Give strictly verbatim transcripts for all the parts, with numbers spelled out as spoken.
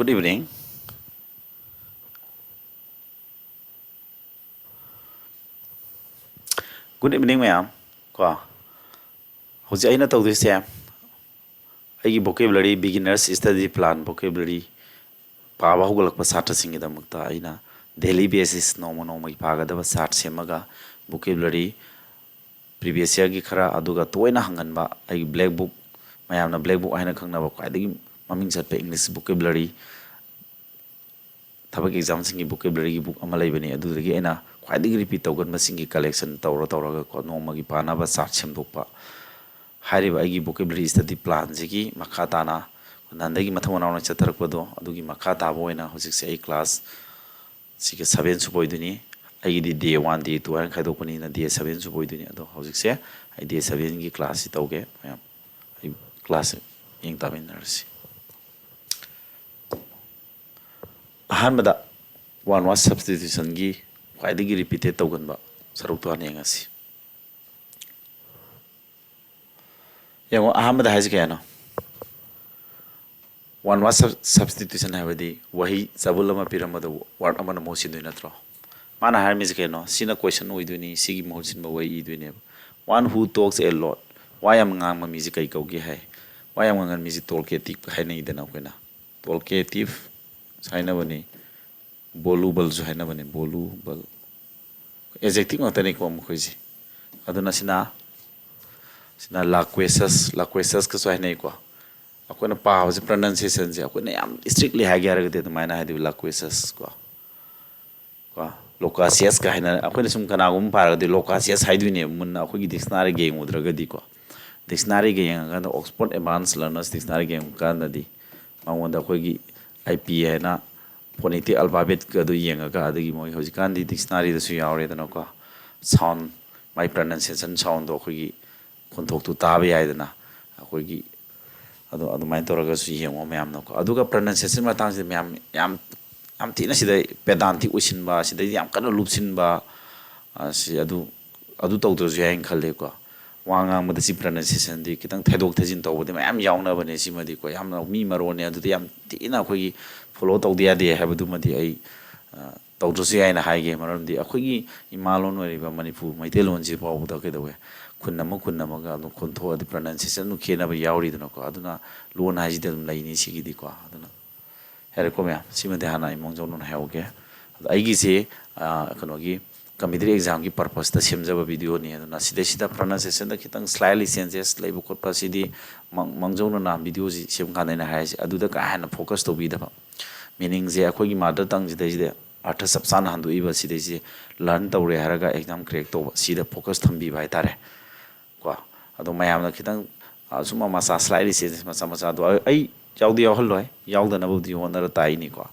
Good evening. Good evening, ꯃꯌꯥꯝ꯫ ꯀꯣ, ꯍꯧꯖꯤꯛ ꯑꯩꯅ ꯇꯧꯗꯣꯏꯁꯦ, ꯑꯩꯒꯤ vocabulary, beginners study plan vocabulary ꯄꯥꯕ ꯍꯧꯒꯠꯂꯛꯄ ꯁꯥꯇ꯭ꯔꯁꯤꯡꯒꯤꯗꯃꯛꯇ ꯑꯩꯅ daily basis, ꯅꯣꯡꯃ ꯅꯣꯡꯃꯒꯤ ꯄꯥꯒꯗꯕ chart ꯁꯦꯝꯃꯒ, vocabulary previous yearꯒꯤ ꯈꯔ, ꯑꯗꯨꯒ ꯇꯣꯏꯅ ꯍꯪꯒꯟꯕ ꯑꯩꯒꯤ black book, ꯃꯌꯥꯝꯅ black book ꯍꯥꯏꯅ ꯈꯪꯅꯕ ꯈ꯭ꯋꯥꯏꯗꯒꯤ ꯃꯃꯤꯡ ꯆꯠꯄ English vocabulary, ꯊꯕꯛ examꯁꯤꯡꯒꯤ vocabularyꯒꯤ book ꯑꯃ ꯂꯩꯕꯅꯤ, ꯑꯗꯨꯗꯒꯤ ꯑꯩꯅ ꯈ꯭ꯋꯥꯏꯗꯒꯤ repeat ꯇꯧꯒꯟꯕꯁꯤꯡꯒꯤ collection ꯇꯧꯔ ꯇꯧꯔꯒꯀꯣ, ꯅꯣꯡꯃꯒꯤ ꯄꯥꯅꯕ chart ꯁꯦꯝꯗꯣꯛꯄ꯫ ꯍꯥꯏꯔꯤꯕ ꯑꯩꯒꯤ vocabulary study planꯁꯤꯒꯤ ꯃꯈꯥ ꯇꯥꯅ, ꯅꯍꯥꯟꯗꯒꯤ ꯃꯊꯪ ꯃꯅꯥꯎꯅ ꯆꯠꯊꯔꯛꯄꯗꯣ, ꯑꯗꯨꯒꯤ ꯃꯈꯥ ꯇꯥꯕ ꯑꯣꯏꯅ ꯍꯧꯖꯤꯛꯁꯦ ꯑꯩ class ꯁꯤꯒ seven ꯁꯨꯕ ꯑꯣꯏꯗꯣꯏꯅꯤ꯫ ꯑꯩꯒꯤꯗꯤ day one, day two ꯍꯥꯏꯅ ꯈꯥꯏꯗꯣꯛꯄꯅꯤꯅ day seven ꯁꯨꯕ ꯑꯣꯏꯗꯣꯏꯅꯤ꯫ ꯑꯗꯣ ꯍꯧꯖꯤꯛꯁꯦ ꯑꯩ day sevenꯒꯤ classꯁꯤ ꯇꯧꯒꯦ꯫ ꯃꯌꯥꯝ, ꯑꯩ class ꯌꯦꯡ ꯇꯥꯃꯤꯟꯅꯔꯁꯤ꯫ ꯑꯍꯥꯟꯕꯗ one word substitutionꯒꯤ ꯈ꯭ꯋꯥꯏꯗꯒꯤ repeated ꯇꯧꯒꯟꯕ ꯁꯔꯨꯛꯇꯣ ꯍꯥꯟꯅ ꯌꯦꯡꯉꯁꯤ꯫ ꯌꯦꯡꯉꯣ, ꯑꯍꯥꯟꯕꯗ ꯍꯥꯏꯁꯤ ꯀꯌꯥꯅꯣ? One word sub-, substitution ꯍꯥꯏꯕꯗꯤ ꯋꯥꯍꯩ ꯆꯕꯨꯜ ꯑꯃ ꯄꯤꯔꯝꯕꯗ word ꯑꯃꯅ ꯃꯍꯨꯠ ꯁꯤꯟꯗꯣꯏ ꯅꯠꯇ꯭ꯔꯣ? ꯃꯥꯅ ꯍꯥꯏꯔꯝꯃꯤꯁꯦ ꯀꯩꯅꯣ? ꯁꯤꯅ question ꯑꯣꯏꯗꯣꯏꯅꯤ, ꯁꯤꯒꯤ ꯃꯍꯨꯠ ꯁꯤꯟꯕ ꯋꯥꯍꯩ ꯏꯗꯣꯏꯅꯦꯕ꯫ One who talks a lot, ꯋꯥ ꯌꯥꯝ ꯉꯥꯡꯕ ꯃꯤꯁꯦ ꯀꯩ ꯀꯧꯒꯦ ꯍꯥꯏ? ꯋꯥ ꯌꯥꯝ ꯉꯥꯡꯕ ꯃꯤꯁꯦ talkative ꯍꯥꯏꯅꯩꯗꯅ ꯑꯩꯈꯣꯏꯅ꯫ Talkative ꯍꯥꯏꯅꯕꯅꯤ, volubleꯁꯨ ꯍꯥꯏꯅꯕꯅꯤ, volubleꯑꯗjective ꯉꯥꯛꯇꯅꯤꯀꯣ ꯃꯈꯣꯏꯁꯦ꯫ ꯑꯗꯨꯅ ꯁꯤꯅ, ꯁꯤꯅ loquacious, loquaciousꯀꯁꯨ ꯍꯥꯏꯅꯩꯀꯣ꯫ ꯑꯩꯈꯣꯏꯅ ꯄꯥꯕꯁꯦ, pronunciationꯁꯦ ꯑꯩꯈꯣꯏꯅ ꯌꯥꯝ strictly ꯍꯥꯏꯒꯦ ꯍꯥꯏꯔꯒꯗꯤ ꯑꯗꯨꯃꯥꯏꯅ ꯍꯥꯏꯗꯣꯏꯕ, loquacious ꯀꯣ꯫ ꯀꯣ, loquacious ꯀ ꯍꯥꯏꯅ ꯑꯩꯈꯣꯏꯅ ꯁꯨꯝ ꯀꯅꯥꯒꯨꯝꯕ ꯄꯥꯔꯒꯗꯤ loquacious ꯍꯥꯏꯗꯣꯏꯅꯦꯕ, ꯃꯨꯟꯅ ꯑꯩꯈꯣꯏꯒꯤ dictionaryꯒ ꯌꯦꯡꯉꯨꯗ꯭ꯔꯒꯗꯤꯀꯣ꯫ Dictionaryꯒ ꯌꯦꯡꯉꯀꯥꯟꯗ, Oxford Advanced Learners Dictionaryꯒ ꯌꯦꯡꯉꯀꯥꯟꯗꯗꯤ ꯃꯉꯣꯟꯗ ꯑꯩꯈꯣꯏꯒꯤ I P ꯍꯥꯏꯅ phonetic alphabetꯀ ꯑꯗꯨ ꯌꯦꯡꯉꯒ, ꯑꯗꯒꯤ ꯃꯣꯏ ꯍꯧꯖꯤꯛꯀꯥꯟꯗꯤ dictionaryꯗꯁꯨ ꯌꯥꯎꯔꯦꯗꯅꯀꯣ, sound, ꯃꯥꯏ pronunciation soundꯗꯣ ꯑꯩꯈꯣꯏꯒꯤ ꯈꯣꯟꯊꯣꯛꯇꯨ ꯇꯥꯕ ꯌꯥꯏꯗꯅ꯫ ꯑꯩꯈꯣꯏꯒꯤ ꯑꯗꯣ ꯑꯗꯨꯃꯥꯏꯅ ꯇꯧꯔꯒꯁꯨ ꯌꯦꯡꯉꯣ ꯃꯌꯥꯝꯅꯀꯣ꯫ ꯑꯗꯨꯒ pronunciation ꯃꯇꯥꯡꯁꯤꯗ ꯃꯌꯥꯝ ꯌꯥꯝ, ꯌꯥꯝ ꯊꯤꯅ ꯁꯤꯗ pedantic ꯑꯣꯏꯁꯤꯟꯕ, ꯁꯤꯗꯩꯗꯤ ꯌꯥꯝ ꯀꯟꯅ ꯂꯨꯞꯁꯤꯟꯕ, ꯑ, ꯁꯤ ꯑꯗꯨ, ꯑꯗꯨ ꯇꯧꯗ꯭ꯔꯁꯨ ꯌꯥꯏꯅ ꯈꯜꯂꯦꯀꯣ꯫ ꯋꯥ ꯉꯥꯡꯕꯗ ꯁꯤ pronunciationꯗꯤ ꯈꯤꯇꯪ ꯊꯩꯗꯣꯛ ꯊꯩꯖꯤꯟ ꯇꯧꯕꯗꯤ ꯃꯌꯥꯝ ꯌꯥꯎꯅꯕꯅꯦ꯫ ꯁꯤꯃꯗꯤꯀꯣ ꯌꯥꯝꯅ ꯃꯤ ꯃꯔꯣꯟꯅꯤ, ꯑꯗꯨꯗꯤ ꯌꯥꯝ ꯊꯤꯅ ꯑꯩꯈꯣꯏꯒꯤ follow ꯇꯧꯗ ꯌꯥꯗꯦ ꯍꯥꯏꯕꯗꯨꯃꯗꯤ ꯑꯩ, ꯑ, ꯇꯧꯗ꯭ꯔꯁꯨ ꯌꯥꯏꯅ ꯍꯥꯏꯒꯦ꯫ ꯃꯔꯝꯗꯤ ꯑꯩꯈꯣꯏꯒꯤ ꯏꯃꯥꯂꯣꯟ ꯑꯣꯏꯔꯤꯕ ꯃꯅꯤꯄꯨꯔ ꯃꯩꯇꯩꯂꯣꯟꯁꯤ ꯐꯥꯎꯕꯗ ꯀꯩꯗꯧꯋꯦ, ꯈꯨꯟ ꯑꯃ ꯈꯨꯟ ꯑꯃꯒ ꯑꯗꯨꯝ ꯈꯣꯟꯊꯣꯛꯑꯗꯤ pronunciation ꯑꯗꯨꯝ ꯈꯦꯠꯅꯕ ꯌꯥꯎꯔꯤꯗꯅꯀꯣ꯫ ꯑꯗꯨꯅ ꯂꯣꯟ ꯍꯥꯏꯁꯤꯗꯤ ꯑꯗꯨꯝ ꯂꯩꯅꯤ ꯁꯤꯒꯤꯗꯤꯀꯣ꯫ ꯑꯗꯨꯅ ꯌꯥꯔꯦꯀꯣ ꯃꯌꯥꯝ, ꯁꯤꯃꯗꯤ ꯍꯥꯟꯅ ꯑꯩ ꯃꯥꯡꯖꯧꯅꯅ ꯍꯥꯏꯍꯧꯒꯦ꯫ ꯑꯗꯣ ꯑꯩꯒꯤꯁꯦ, ꯑ, ꯀꯩꯅꯣꯒꯤ competitive examꯒꯤ purposeꯇ ꯁꯦꯝꯖꯕ videoꯅꯤ꯫ ꯑꯗꯨꯅ ꯁꯤꯗꯩꯁꯤꯗ pronunciationꯗ ꯈꯤꯇꯪ slightly changes ꯂꯩꯕ ꯈꯣꯠꯄ, ꯁꯤꯗꯤ ꯃꯥꯡ-, ꯃꯥꯡꯖꯧꯅꯅ videoꯁꯤ ꯁꯦꯝ ꯀꯥꯟꯗ ꯑꯩꯅ ꯍꯥꯏꯔꯤꯁꯦ ꯑꯗꯨꯗ ꯀꯥ ꯍꯦꯟꯅ focus ꯇꯧꯕꯤꯗꯕ꯫ Meaningꯁꯦ ꯑꯩꯈꯣꯏꯒꯤ mother tongueꯁꯤꯗꯩꯁꯤꯗ ꯑꯔꯊ ꯆꯞ ꯆꯥꯅ ꯍꯟꯗꯣꯛꯏꯕ ꯁꯤꯗꯩꯁꯦ learn ꯇꯧꯔꯦ ꯍꯥꯏꯔꯒ exam crack ꯇꯧꯕ, ꯁꯤꯗ focus ꯊꯝꯕꯤꯕ ꯍꯥꯏꯇꯥꯔꯦ꯫ ꯀꯣ꯫ ꯑꯗꯣ ꯃꯌꯥꯝꯅ ꯈꯤꯇꯪ, ꯑ, ꯁꯨꯝ ꯃꯆꯥ slightly changes ꯃꯆꯥ ꯃꯆꯥꯗꯣ ꯑꯩ, ꯑꯩ ꯌꯥꯎꯗꯤ ꯌꯥꯎꯍꯜꯂꯣꯏ, ꯌꯥꯎꯗꯅꯕꯕꯨꯗꯤ ꯍꯣꯠꯅꯔ ꯇꯥꯏꯅꯤꯀꯣ꯫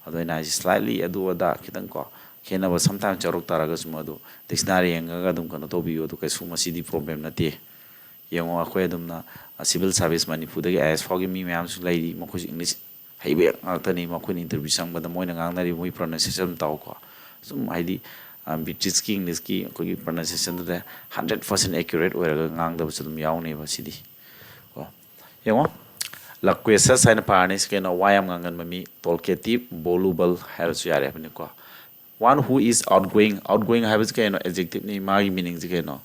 ꯑꯗꯣ ꯑꯩꯅ ꯍꯥꯏꯁꯦ slightly ꯑꯗꯨ ꯑꯗꯥ ꯈꯤꯇꯪ ꯀꯣ, ꯈꯦꯠꯅꯕ sometimes ꯌꯥꯎꯔꯛ ꯇꯥꯔꯒꯁꯨ ꯃꯗꯨ dictionary ꯌꯦꯡꯉꯒ ꯑꯗꯨꯝ ꯀꯩꯅꯣ ꯇꯧꯕꯤꯌꯨ꯫ ꯑꯗꯨ ꯀꯩꯁꯨ ꯃꯁꯤꯗꯤ problem ꯅꯠꯇꯦ꯫ ꯌꯦꯡꯉꯣ, ꯑꯩꯈꯣꯏ ꯑꯗꯨꯝꯅ, ꯑ, civil service ꯃꯅꯤꯄꯨꯔꯗꯒꯤ IAS ꯐꯥꯎꯒꯤ ꯃꯤ ꯃꯌꯥꯝꯁꯨ ꯂꯩꯔꯤ, ꯃꯈꯣꯏꯁꯨ English ꯍꯩꯕ ꯉꯥꯛꯇꯅꯤ꯫ ꯃꯈꯣꯏꯅ interview ꯆꯪꯕꯗ ꯃꯣꯏꯅ ꯉꯥꯡꯅꯔꯤꯕ ꯃꯣꯏ pronunciation ꯇꯥꯎꯀꯣ꯫ ꯁꯨꯝ ꯍꯥꯏꯗꯤ, ꯑ, Britishꯀꯤ Englishꯀꯤ ꯑꯩꯈꯣꯏꯒꯤ pronunciationꯗꯨꯗ hundred percent accurate ꯑꯣꯏꯔꯒ ꯉꯥꯡꯗꯕꯁꯨ ꯑꯗꯨꯝ ꯌꯥꯎꯅꯦꯕ ꯁꯤꯗꯤ꯫ ꯀꯣ꯫ ꯌꯦꯡꯉꯣ, loquacious ꯍꯥꯏꯅ ꯄꯥꯔꯅꯤ꯫ ꯁꯤ ꯀꯩꯅꯣ? ꯋꯥ ꯌꯥꯝ ꯉꯥꯡꯒꯟꯕ ꯃꯤ, talkative, voluble ꯍꯥꯏꯔꯁꯨ ꯌꯥꯔꯦ ꯍꯥꯏꯕꯅꯤꯀꯣ꯫ One who is outgoing, outgoing ꯍꯥꯏꯕꯁꯤ ꯀꯩꯅꯣ? Adjectiveꯅꯤ꯫ ꯃꯥꯒꯤ meaningꯁꯤ ꯀꯩꯅꯣ?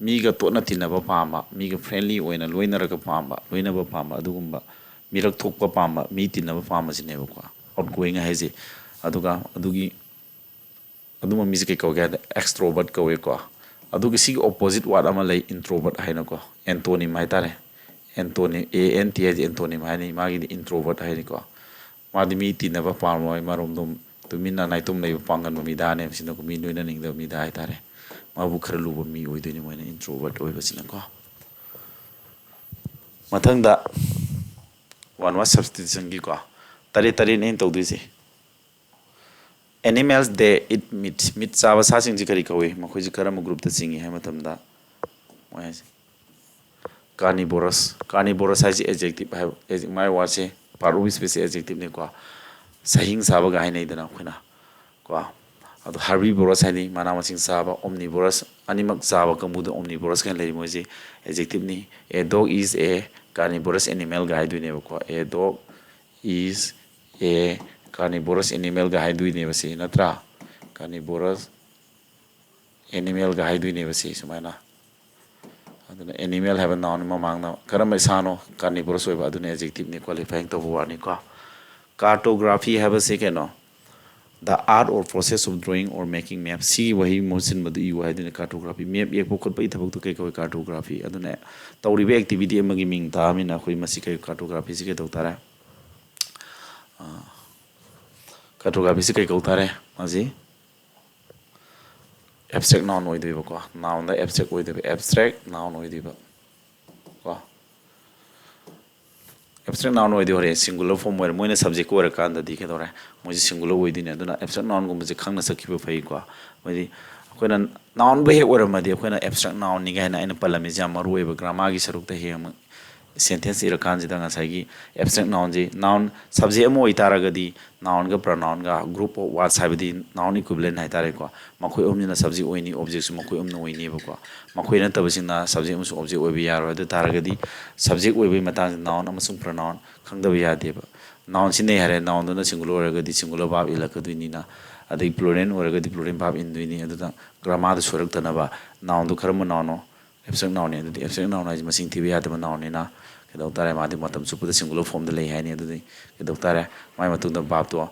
ꯃꯤꯒ ꯇꯣꯠꯅ ꯇꯤꯟꯅꯕ ꯄꯥꯝꯕ, ꯃꯤꯒ friendly ꯑꯣꯏꯅ ꯂꯣꯏꯅꯔꯒ ꯄꯥꯝꯕ, ꯂꯣꯏꯅꯕ ꯄꯥꯝꯕ, ꯑꯗꯨꯒꯨꯝꯕ ꯃꯤꯔꯛ ꯊꯣꯛꯄ ꯄꯥꯝꯕ, ꯃꯤ ꯇꯤꯟꯅꯕ ꯄꯥꯝꯕꯁꯤꯅꯦꯕꯀꯣ outgoing ꯍꯥꯏꯁꯦ꯫ ꯑꯗꯨꯒ ꯑꯗꯨꯒꯤ, ꯑꯗꯨꯝꯕ ꯃꯤꯁꯦ ꯀꯩ ꯀꯧꯒꯦ ꯍꯥꯏꯗ extrovert ꯀꯧꯋꯦꯀꯣ꯫ ꯑꯗꯨꯒ ꯁꯤꯒꯤ opposite word ꯑꯃ ꯂꯩ, introvert ꯍꯥꯏꯅꯀꯣ, antonym ꯍꯥꯏꯇꯥꯔꯦ꯫ Antonym, A N T ꯍꯥꯏꯁꯦ antonym ꯍꯥꯏꯅꯤ, ꯃꯥꯒꯤꯗꯤ introvert ꯍꯥꯏꯅꯤꯀꯣ꯫ ꯃꯥꯗꯤ ꯃꯤ ꯇꯤꯟꯅꯕ ꯄꯥꯝꯂꯣꯏ, ꯃꯔꯣꯝꯗꯣꯝ ꯇꯨꯃꯤꯟꯅ ꯅꯥꯏꯇꯣꯝ ꯂꯩꯕ ꯄꯥꯡꯒꯟꯕ ꯃꯤꯗꯥꯅꯦꯕ꯫ ꯁꯤꯅ ꯃꯤ ꯂꯣꯏꯅꯅꯤꯡꯗꯕ ꯃꯤꯗꯥ ꯍꯥꯏꯇꯥꯔꯦ꯫ ꯃꯥꯕꯨ ꯈꯔ ꯂꯨꯕ ꯃꯤ ꯑꯣꯏꯗꯣꯏꯅꯤ ꯃꯣꯏꯅ introvert ꯑꯣꯏꯕꯁꯤꯅꯀꯣ꯫ ꯃꯊꯪꯗ one word substitutionꯒꯤꯀꯣ, ꯇꯔꯦꯠ ꯇꯔꯦꯠꯅꯦ ꯑꯩꯅ ꯇꯧꯗꯣꯏꯁꯦ꯫ Animals, they eat meat. Meat ꯆꯥꯕ ꯁꯥꯁꯤꯡꯁꯤ ꯀꯔꯤ ꯀꯧꯏ? ꯃꯈꯣꯏꯁꯤ ꯀꯔꯝꯕ groupꯇ ꯆꯤꯡꯏ ꯍꯥꯏꯕ ꯃꯇꯝꯗ, ꯃꯣꯏ ꯍꯥꯏꯁꯦ carnivorous꯫ Carnivorous ꯍꯥꯏꯁꯤ adjective ꯍꯥꯏꯕ, adjective, ꯃꯥꯏ wordꯁꯦ part of speechꯁꯦ adjectiveꯅꯤꯀꯣ꯫ ꯁꯥꯍꯤꯡ ꯆꯥꯕꯒ ꯍꯥꯏꯅꯩꯗꯅ ꯑꯩꯈꯣꯏꯅ ꯀꯣ꯫ ꯑꯗꯣ herbivorous ꯍꯥꯏꯗꯤ ꯃꯅꯥ ꯃꯁꯤꯡ ꯆꯥꯕ, omnivorous ꯑꯅꯤꯃꯛ ꯆꯥꯕ ꯀꯥꯡꯕꯨꯗ omnivorous ꯀꯥꯏꯅ ꯂꯩꯔꯤ, ꯃꯣꯏꯁꯦ adjective ꯅꯤ꯫ A dog is a carnivorous animal ꯒ ꯍꯥꯏꯗꯣꯏꯅꯦꯕꯀꯣ꯫ A dog is a carnivorous animal ꯒ ꯍꯥꯏꯗꯣꯏꯅꯦꯕ ꯁꯤ, ꯅꯠꯇ꯭ꯔꯥ? Carnivorous animal ꯒ ꯍꯥꯏꯗꯣꯏꯅꯦꯕ ꯁꯤ ꯁꯨꯃꯥꯏꯅ꯫ ꯑꯗꯨꯅ animal ꯍꯥꯏꯕ noun ꯃꯃꯥꯡꯗ ꯀꯔꯝꯕ ꯁꯥꯅꯣ? Carnivorous ꯑꯣꯏꯕ, ꯑꯗꯨꯅ adjective ꯅꯤ, qualifying ꯇꯧꯕ word ꯅꯤꯀꯣ꯫ Cartography ꯍꯥꯏꯕꯁꯤ ꯀꯩꯅꯣ? The art or process of drawing or making map꯫ ꯁꯤꯒꯤ ꯋꯥꯍꯩ ꯃꯍꯨꯠ ꯁꯤꯟꯕꯗꯨ ꯏꯌꯨ ꯍꯥꯏꯗꯨꯅ cartography꯫ Map ꯌꯦꯛꯄ ꯈꯣꯠꯄꯒꯤ ꯊꯕꯛꯇꯨ ꯀꯩ ꯀꯧꯏ? Cartography꯫ ꯑꯗꯨꯅ ꯇꯧꯔꯤꯕ activity ꯑꯃꯒꯤ ꯃꯤꯡ ꯇꯥꯕꯅꯤꯅ ꯑꯩꯈꯣꯏ ꯃꯁꯤ ꯀꯩ, cartography ꯁꯤ ꯀꯩꯗꯧ ꯇꯥꯔꯦ? ꯑꯥ, cartography ꯁꯤ ꯀꯩ ꯀꯧ ꯇꯥꯔꯦ? ꯃꯁꯤ abstract noun ꯑꯣꯏꯗꯣꯏꯕꯀꯣ꯫ Noun ꯗ abstract ꯑꯣꯏꯗꯣꯏꯕ, abstract noun ꯑꯣꯏꯗꯣꯏꯕ ꯀꯣ꯫ Abstract noun ꯑꯣꯏꯗꯤ ꯍꯣꯔꯦꯟ singular form ꯑꯣꯏꯔꯦ꯫ ꯃꯣꯏꯅ subject ꯑꯣꯏꯔꯀꯥꯟꯗꯗꯤ ꯀꯩꯗꯧꯔꯦ? ꯃꯣꯏꯁꯦ singular ꯑꯣꯏꯗꯣꯏꯅꯦ꯫ ꯑꯗꯨꯅ abstract noun ꯒꯨꯝꯕꯁꯦ ꯈꯪꯅ ꯆꯠꯈꯤꯕ ꯐꯩꯀꯣ꯫ ꯃꯣꯏꯗꯤ ꯑꯩꯈꯣꯏꯅ noun ꯕꯨ ꯍꯦꯛ ꯑꯣꯏꯔꯝꯃꯗꯤ, ꯑꯩꯈꯣꯏꯅ abstract noun ꯅꯤ ꯀꯥꯏꯅ ꯑꯩꯅ ꯄꯜꯂꯝꯃꯤꯁꯦ ꯌꯥꯝ ꯃꯔꯨ ꯑꯣꯏꯕ꯫ Grammar ꯒꯤ ꯁꯔꯨꯛꯇ ꯍꯌꯦꯡ ꯑꯃꯨꯛ sentence ꯏꯔꯀꯥꯟꯁꯤꯗ ꯉꯁꯥꯏꯒꯤ abstract noun ꯁꯤ, noun subject ꯑꯃ ꯑꯣꯏꯇꯥꯔꯒꯗꯤ noun ꯒ pronoun ꯒ, group of words ꯍꯥꯏꯕꯗꯤ noun equivalent ꯍꯥꯏꯇꯥꯔꯦꯀꯣ, ꯃꯈꯣꯏ ꯑꯍꯨꯝꯁꯤꯅ subject ꯑꯣꯏꯅꯤ, object ꯁꯨ ꯃꯈꯣꯏ ꯑꯍꯨꯝꯅ ꯑꯣꯏꯅꯤꯕꯀꯣ꯫ ꯃꯈꯣꯏ ꯅꯠꯇꯕꯁꯤꯡꯅ subject ꯑꯃꯁꯨꯡ object ꯑꯣꯏꯕ ꯌꯥꯔꯣꯏ꯫ ꯑꯗꯨ ꯇꯥꯔꯒꯗꯤ subject ꯑꯣꯏꯕꯒꯤ ꯃꯇꯥꯡꯁꯤ noun ꯑꯃꯁꯨꯡ pronoun ꯈꯪꯗꯕ ꯌꯥꯗꯦꯕ꯫ Noun ꯁꯤꯖꯤꯟꯅꯩ ꯍꯥꯏꯔꯦ, noun ꯗꯨꯅ singular ꯑꯣꯏꯔꯒꯗꯤ singular verb ꯏꯜꯂꯛꯀꯗꯣꯏꯅꯤꯅ, ꯑꯗꯩ plural ꯑꯣꯏꯔꯒꯗꯤ plural verb ꯏꯟꯗꯣꯏꯅꯤ꯫ ꯑꯗꯨꯅ grammar ꯗ ꯁꯣꯏꯔꯛꯇꯅꯕ noun ꯗꯨ ꯀꯔꯝꯕ noun ꯅꯣ? Abstract noun ꯅꯤ꯫ ꯑꯗꯨꯗꯤ abstract noun ꯍꯥꯏꯁꯦ ꯃꯁꯤꯡ ꯊꯤꯕ ꯌꯥꯗꯕ noun ꯅꯤꯅ ꯀꯩꯗꯧ ꯇꯥꯔꯦ? ꯃꯥꯗꯤ ꯃꯇꯝ ꯆꯨꯞꯄꯗ singular form ꯗ ꯂꯩ ꯍꯥꯏꯅꯤ꯫ ꯑꯗꯨꯗꯤ ꯀꯩꯗꯧ ꯇꯥꯔꯦ? ꯃꯥꯏ ꯃꯇꯨꯡꯗ verb to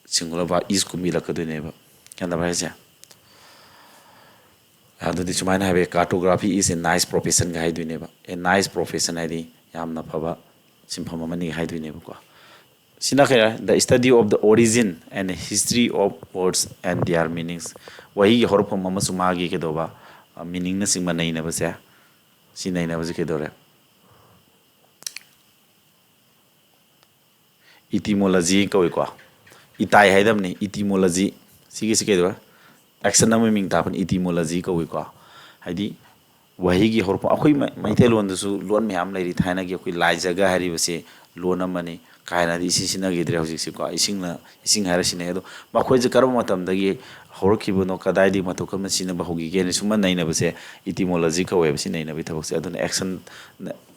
singular verb is ꯀꯨꯝꯕ ꯏꯜꯂꯛꯀꯗꯣꯏꯅꯦꯕ꯫ ꯒ꯭ꯌꯥꯟ ꯇꯥꯕ꯭ꯔꯥ ꯍꯥꯏꯁꯦ? ꯑꯗꯨꯗꯤ ꯁꯨꯃꯥꯏꯅ ꯍꯥꯏꯕ ꯌꯥꯏ, "Cartography is a nice profession" ꯒ ꯍꯥꯏꯗꯣꯏꯅꯦꯕ꯫ A nice profession ꯍꯥꯏꯗꯤ ꯌꯥꯝꯅ ꯐꯕ ꯁꯤꯟꯐꯝ ꯑꯃꯅꯤ ꯍꯥꯏꯗꯣꯏꯅꯦꯕꯀꯣ꯫ ꯁꯤꯅ ꯀꯩ ꯍꯥꯏ? "The study of the origin and history of words and their meanings"꯫ ꯋꯥꯍꯩꯒꯤ ꯍꯧꯔꯛꯐꯝ ꯑꯃꯁꯨꯡ ꯃꯥꯒꯤ ꯀꯩꯗꯧꯕ, meaning ꯅꯆꯤꯡꯕ ꯅꯩꯅꯕꯁꯦ, ꯁꯤ ꯅꯩꯅꯕꯁꯦ ꯀꯩꯗꯧꯔꯦ? Etymology ꯀꯧꯏꯀꯣ꯫ ꯏꯇꯥꯏ ꯍꯥꯏꯗꯕꯅꯤ, etymology꯫ ꯁꯤꯒꯤꯁꯤ ꯀꯩꯗꯧꯔꯦ? Action ꯑꯃꯒꯤ ꯃꯤꯡ ꯇꯥꯛꯄꯅꯤ, etymology ꯀꯧꯏꯀꯣ꯫ ꯍꯥꯏꯗꯤ ꯋꯥꯍꯩꯒꯤ ꯍꯧꯔꯛꯐꯝ꯫ ꯑꯩꯈꯣꯏ ꯃꯩ-, ꯃꯩꯇꯩꯂꯣꯟꯗꯁꯨ ꯂꯣꯟ ꯃꯌꯥꯝ ꯂꯩꯔꯤ꯫ ꯊꯥꯏꯅꯒꯤ ꯑꯩꯈꯣꯏ ꯂꯥꯏꯖꯒ ꯍꯥꯏꯔꯤꯕꯁꯤ ꯂꯣꯟ ꯑꯃꯅꯤ꯫ ꯀꯥ ꯍꯦꯟꯅꯗꯤ ꯏꯁꯤꯡ ꯁꯤꯖꯤꯟꯅꯈꯤꯗ꯭ꯔꯦ ꯍꯧꯖꯤꯛꯁꯤꯀꯣ꯫ ꯏꯁꯤꯡꯅ, ꯏꯁꯤꯡ ꯍꯥꯏꯔ ꯁꯤꯖꯤꯟꯅꯩ꯫ ꯑꯗꯣ ꯃꯈꯣꯏꯁꯦ ꯀꯔꯝꯕ ꯃꯇꯝꯗꯒꯤ ꯍꯧꯔꯛꯈꯤꯕꯅꯣ, ꯀꯗꯥꯏꯗꯒꯤ ꯃꯇꯧ ꯀꯔꯝꯅ ꯁꯤꯖꯤꯟꯅꯕ ꯍꯧꯈꯤꯒꯦꯅ ꯁꯨꯝꯕ ꯅꯩꯅꯕꯁꯦ etymology ꯀꯧꯋꯦꯕ꯫ ꯁꯤ ꯅꯩꯅꯕꯒꯤ ꯊꯕꯛꯁꯦ꯫ ꯑꯗꯨꯅ action,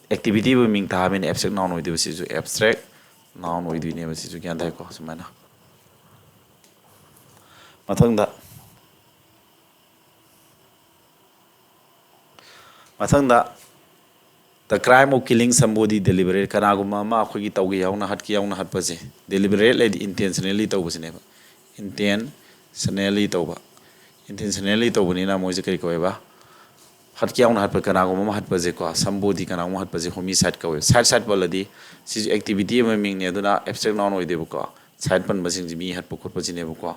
activity ꯑꯣꯏꯕ ꯃꯤꯡ ꯊꯥꯕꯅꯤꯅ abstract noun ꯑꯣꯏꯗꯣꯏꯕ꯫ ꯁꯤꯁꯨ abstract noun ꯑꯣꯏꯗꯣꯏꯅꯦꯕ꯫ ꯁꯤꯁꯨ ꯒ꯭ꯌꯥꯟ ꯇꯥꯏꯀꯣ? ꯁꯨꯃꯥꯏꯅ꯫ ꯃꯊꯪꯗ ꯃꯊꯪꯗ, the crime of killing somebody deliberate, ꯀꯅꯥꯒꯨꯝꯕ ꯑꯃ ꯑꯩꯈꯣꯏꯒꯤ ꯇꯧꯒꯦ ꯌꯥꯎꯅ, ꯍꯥꯠꯀꯦ ꯌꯥꯎꯅ ꯍꯥꯠꯄꯁꯦ, deliberate ꯂꯩꯗꯤ intentionally ꯇꯧꯕꯁꯤꯅꯦꯕ꯫ Intentionally ꯇꯧꯕ, intentionally ꯇꯧꯕꯅꯤꯅ ꯃꯣꯏꯁꯦ ꯀꯔꯤ ꯀꯧꯋꯦꯕ? ꯍꯥꯠꯀꯦ ꯌꯥꯎꯅ ꯍꯥꯠꯄ, ꯀꯅꯥꯒꯨꯝꯕ ꯑꯃ ꯍꯥꯠꯄꯁꯦꯀꯣ, somebody, ꯀꯅꯥꯒꯨꯝꯕ ꯍꯥꯠꯄꯁꯦ homicide ꯀꯧꯋꯦ꯫ Side, side ꯄꯜꯂꯗꯤ ꯁꯤꯁꯨ activity ꯑꯃ ꯃꯤꯡꯅꯦ, ꯑꯗꯨꯅ abstract noun ꯑꯣꯏꯗꯦꯕꯀꯣ꯫ Side ꯄꯟꯕꯁꯤꯡꯁꯤ ꯃꯤ ꯍꯥꯠꯄ ꯈꯣꯠꯄꯁꯤꯅꯦꯕꯀꯣ꯫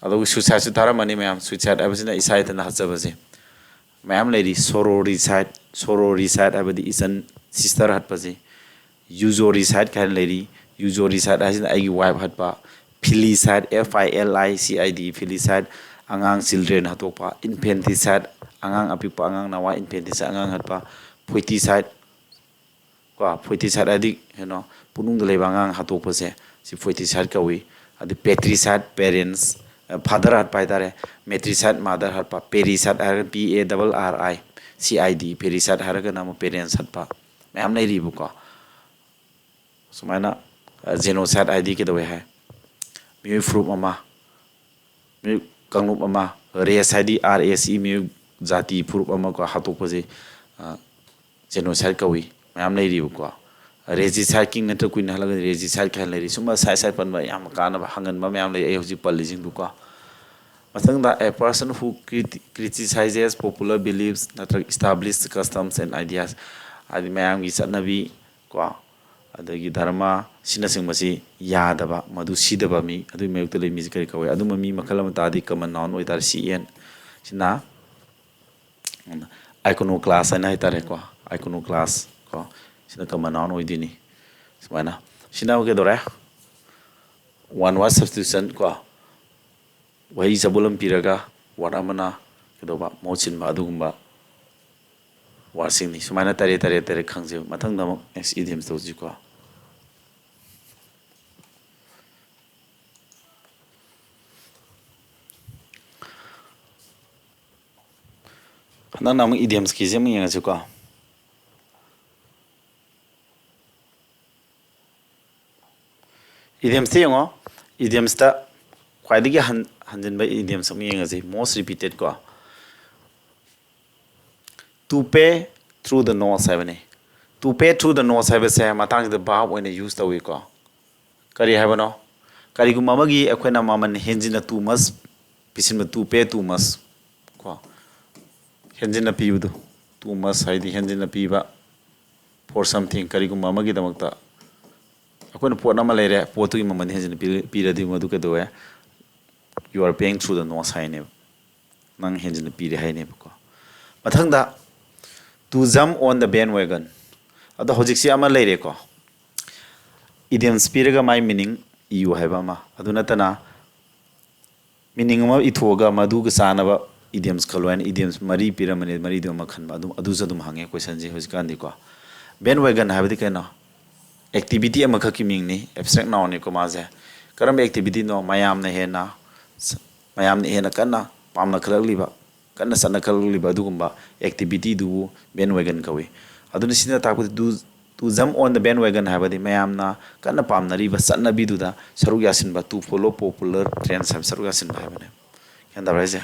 ꯑꯗꯨꯒ suicideꯁꯨ ꯇꯥꯔꯝꯃꯅꯤ ꯃꯌꯥꯝ꯫ Suicide ꯍꯥꯏꯕꯁꯤꯅ ꯏꯁꯥ ꯏꯊꯟꯗ ꯍꯥꯠꯆꯕꯁꯦ꯫ ꯃꯌꯥꯝ ꯂꯩꯔꯤ꯫ Sororicide, sororicide ꯍꯥꯏꯕꯗꯤ ꯏꯆꯟ, sister ꯍꯥꯠꯄꯁꯦ꯫ Uxoricide ꯀꯥꯏꯅ ꯂꯩꯔꯤ꯫ Uxoricide ꯍꯥꯏꯁꯤꯅ ꯑꯩꯒꯤ wife ꯍꯥꯠꯄ꯫ Filicide, F I L I C I D E, filicide, ꯑꯉꯥꯡ, children ꯍꯥꯠꯇꯣꯛꯄ꯫ Infanticide, ꯑꯉꯥꯡ ꯑꯄꯤꯛꯄ, ꯑꯉꯥꯡ ꯅꯋꯥ, infanticide, ꯑꯉꯥꯡ ꯍꯥꯠꯄ꯫ Foeticide ꯀꯣ, foeticide ꯍꯥꯏꯗꯤ ꯀꯩꯅꯣ, ꯄꯨꯛꯅꯨꯡꯗ ꯂꯩꯕ ꯑꯉꯥꯡ ꯍꯥꯠꯇꯣꯛꯄꯁꯦ, ꯁꯤ foeticide ꯀꯧꯏ꯫ ꯑꯗꯩ patricide, parents, father ꯍꯥꯠꯄ ꯍꯥꯏꯇꯥꯔꯦ꯫ Matricide, mother ꯍꯥꯠꯄ꯫ Parricide ꯍꯥꯏꯔꯒ P A double R I C I D, parricide ꯍꯥꯏꯔꯒꯅ ꯑꯃꯨꯛ parents ꯍꯥꯠꯄ꯫ ꯃꯌꯥꯝ ꯂꯩꯔꯤꯕꯀꯣ꯫ ꯁꯨꯃꯥꯏꯅ, ꯑ, genocide ꯍꯥꯏꯗꯤ ꯀꯩꯗꯧꯋꯦ ꯍꯥꯏ? ꯃꯤꯑꯣꯏ ꯐꯨꯔꯨꯞ ꯑꯃ, ꯃꯤꯑꯣꯏ ꯀꯥꯡꯂꯨꯞ ꯑꯃ, race ꯍꯥꯏꯗꯤ R A C E, ꯃꯤꯑꯣꯏ ꯖꯥꯇꯤ ꯐꯨꯔꯨꯞ ꯑꯃ ꯀꯣ ꯍꯥꯠꯇꯣꯛꯄꯁꯦ, ꯑ, genocide ꯀꯧꯏ꯫ ꯃꯌꯥꯝ ꯂꯩꯔꯤꯕꯀꯣ꯫ Regicide, king ꯅꯠꯇ꯭ꯔ queen ꯍꯥꯠꯂꯒ regicide ꯀꯥꯏꯅ ꯂꯩꯔꯤ꯫ ꯁꯨꯝꯕ side side ꯄꯟꯕ ꯌꯥꯝ ꯀꯥꯟꯅꯕ ꯍꯪꯒꯟꯕ ꯃꯌꯥꯝ ꯂꯩ ꯑꯩ ꯍꯧꯖꯤꯛ ꯄꯜꯂꯤꯁꯤꯡꯗꯨꯀꯣ꯫ ꯃꯊꯪꯗ, a person who criti-, criticizes popular beliefs ꯅꯠꯇ꯭ꯔꯒ established customs and ideas, ꯍꯥꯏꯗꯤ ꯃꯌꯥꯝꯒꯤ ꯆꯠꯅꯕꯤ ꯀꯣ, ꯑꯗꯒꯤ ꯙꯔꯃ ꯁꯤꯅꯆꯤꯡꯕꯁꯤ ꯌꯥꯗꯕ, ꯃꯗꯨ ꯁꯤꯗꯕ ꯃꯤ, ꯑꯗꯨꯒꯤ ꯃꯥꯌꯣꯛꯇ ꯂꯩ ꯃꯤꯁꯤ ꯀꯔꯤ ꯀꯧꯏ? ꯑꯗꯨꯝꯕ ꯃꯤ ꯃꯈꯜ ꯑꯃ ꯇꯥꯔꯗꯤ common noun ꯑꯣꯏꯇꯥꯔꯦ, C N꯫ ꯁꯤꯅ iconoclast ꯍꯥꯏꯅ ꯍꯥꯏꯇꯥꯔꯦꯀꯣ, iconoclast ꯀꯣ, ꯁꯤꯅ common noun ꯑꯣꯏꯗꯣꯏꯅꯤ꯫ ꯁꯨꯃꯥꯏꯅ꯫ ꯁꯤꯅ ꯑꯃꯨꯛ ꯀꯩꯗꯧꯔꯦ? One word substitution ꯀꯣ, ꯋꯥꯍꯩ ꯆꯕꯣꯜ ꯑꯃ ꯄꯤꯔꯒ word ꯑꯃꯅ ꯀꯩꯗꯧꯕ? ꯃꯍꯨꯠ ꯁꯤꯟꯕ, ꯑꯗꯨꯒꯨꯝꯕ wordꯁꯤꯡꯅꯤ꯫ ꯁꯨꯃꯥꯏꯅ ꯇꯔꯦꯠ, ꯇꯔꯦꯠ, ꯇꯔꯦꯠ ꯈꯪꯖꯩꯕ꯫ ꯃꯊꯪꯗ ꯑꯃꯨꯛ next idiom ꯇꯧꯁꯤꯀꯣ꯫ ꯍꯟꯗꯛꯅ ꯑꯃꯨꯛ idioms ꯀꯤꯁꯦ ꯑꯃꯨꯛ ꯌꯦꯡꯉꯁꯤꯀꯣ꯫ Idioms ꯇ ꯌꯦꯡꯉꯣ, idioms ꯇ ꯈ꯭ꯋꯥꯏꯗꯒꯤ ꯍꯟ-, ꯍꯟꯖꯤꯟꯕ idioms ꯑꯃ ꯌꯦꯡꯉꯁꯤ, most repeated ꯀꯣ꯫ To pay through the nose ꯍꯥꯏꯕꯅꯤ꯫ To pay through the nose ꯍꯥꯏꯕꯁꯦ ꯃꯇꯥꯡꯁꯤꯗ verb ꯑꯣꯏꯅ use ꯇꯧꯏꯀꯣ꯫ ꯀꯔꯤ ꯍꯥꯏꯕꯅꯣ? ꯀꯔꯤꯒꯨꯝꯕ ꯑꯃꯒꯤ ꯑꯩꯈꯣꯏꯅ ꯃꯃꯜ ꯍꯦꯟꯖꯤꯟꯅ too much ꯄꯤꯁꯤꯟꯕ, to pay too much ꯀꯣ꯫ ꯍꯦꯟꯖꯤꯟꯅ ꯄꯤꯕꯗꯨ, too much ꯍꯥꯏꯗꯤ ꯍꯦꯟꯖꯤꯟꯅ ꯄꯤꯕ, for something, ꯀꯔꯤꯒꯨꯝꯕ ꯑꯃꯒꯤꯗꯃꯛꯇ꯫ ꯑꯩꯈꯣꯏꯅ ꯄꯣꯠ ꯑꯃ ꯂꯩꯔꯦ, ꯄꯣꯠꯇꯨꯒꯤ ꯃꯃꯜ ꯍꯦꯟꯖꯤꯟꯅ ꯄꯤ-, ꯄꯤꯔꯗꯤ ꯃꯗꯨ ꯀꯩꯗꯧꯋꯦ? You are paying through the nose ꯍꯥꯏꯅꯦꯕ꯫ ꯅꯪ ꯍꯦꯟꯖꯤꯟꯅ ꯄꯤꯔꯦ ꯍꯥꯏꯅꯦꯕꯀꯣ꯫ ꯃꯊꯪꯗ, to jump on the bandwagon꯫ ꯑꯗꯣ ꯍꯧꯖꯤꯛꯁꯤ ꯑꯃ ꯂꯩꯔꯦꯀꯣ, idioms ꯄꯤꯔꯒ ꯃꯥꯏ meaning ꯏꯌꯨ ꯍꯥꯏꯕ ꯑꯃ꯫ ꯑꯗꯨ ꯅꯠꯇꯅ meaning ꯑꯃ ꯏꯊꯣꯛꯑꯒ ꯃꯗꯨꯒ ꯆꯥꯟꯅꯕ idioms ꯈꯜꯂꯣ ꯍꯥꯏꯅ idioms ꯃꯔꯤ ꯄꯤꯔꯝꯕꯅꯤ, ꯃꯔꯤꯗꯨ ꯑꯃ ꯈꯟꯕ꯫ ꯑꯗꯨꯝ, ꯑꯗꯨꯁꯨ ꯑꯗꯨꯝ ꯍꯪꯉꯦ question ꯁꯦ ꯍꯧꯖꯤꯛꯀꯥꯟꯗꯤꯀꯣ꯫ Bandwagon ꯍꯥꯏꯕꯗꯤ ꯀꯩꯅꯣ? Activity ꯑꯃꯈꯛꯀꯤ ꯃꯤꯡꯅꯤ, abstract noun ꯅꯤꯀꯣ ꯃꯥꯁꯦ꯫ ꯀꯔꯝꯕ activity ꯅꯣ? ꯃꯌꯥꯝꯅ ꯍꯦꯟꯅ ꯁ-, ꯃꯌꯥꯝꯅ ꯍꯦꯟꯅ ꯀꯟꯅ ꯄꯥꯝꯅꯈꯠꯂꯛꯂꯤꯕ, ꯀꯟꯅ ꯆꯠꯅꯈꯠꯂꯛꯂꯤꯕ ꯑꯗꯨꯒꯨꯝꯕ activity ꯗꯨꯕꯨ bandwagon ꯀꯧꯏ꯫ ꯑꯗꯨꯅ ꯁꯤꯅ ꯇꯥꯛꯄꯗꯤ to, to jump on the bandwagon ꯍꯥꯏꯕꯗꯤ ꯃꯌꯥꯝꯅ ꯀꯟꯅ ꯄꯥꯝꯅꯔꯤꯕ ꯆꯠꯅꯕꯤꯗꯨꯗ ꯁꯔꯨꯛ ꯌꯥꯁꯤꯟꯕ, to follow popular trends ꯍꯥꯏꯕ, ꯁꯔꯨꯛ ꯌꯥꯁꯤꯟꯕ ꯍꯥꯏꯕꯅꯦ꯫ ꯒ꯭ꯌꯥꯟ ꯇꯥꯕ꯭ꯔꯥ ꯍꯥꯏꯁꯦ?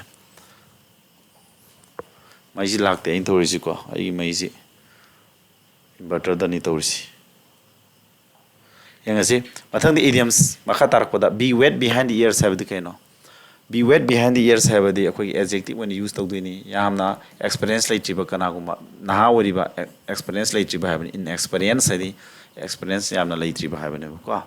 ꯃꯩꯁꯤ ꯂꯥꯛꯇꯦ ꯑꯩꯅ ꯇꯧꯔꯤꯁꯤꯀꯣ, ꯑꯩꯒꯤ ꯃꯩꯁꯤ inverter ꯗꯅꯤ ꯇꯧꯔꯤꯁꯤ꯫ ꯌꯦꯡꯉꯁꯤ꯫ ꯃꯊꯪꯗ idioms ꯃꯈꯥ ꯇꯥꯔꯛꯄꯗ, be wet behind the ears ꯍꯥꯏꯕꯗꯤ ꯀꯩꯅꯣ? Be wet behind the ears ꯍꯥꯏꯕꯗꯤ ꯑꯩꯈꯣꯏꯒꯤ adjective ꯑꯣꯏꯅ use ꯇꯧꯗꯣꯏꯅꯤ꯫ ꯌꯥꯝꯅ experience ꯂꯩꯇ꯭ꯔꯤꯕ ꯀꯅꯥꯒꯨꯝꯕ, ꯅꯍꯥ ꯑꯣꯏꯔꯤꯕ, experience ꯂꯩꯇ꯭ꯔꯤꯕ ꯍꯥꯏꯕꯅꯤ꯫ Inexperience ꯍꯥꯏꯗꯤ experience ꯌꯥꯝꯅ ꯂꯩꯇ꯭ꯔꯤꯕ ꯍꯥꯏꯕꯅꯦꯕꯀꯣ꯫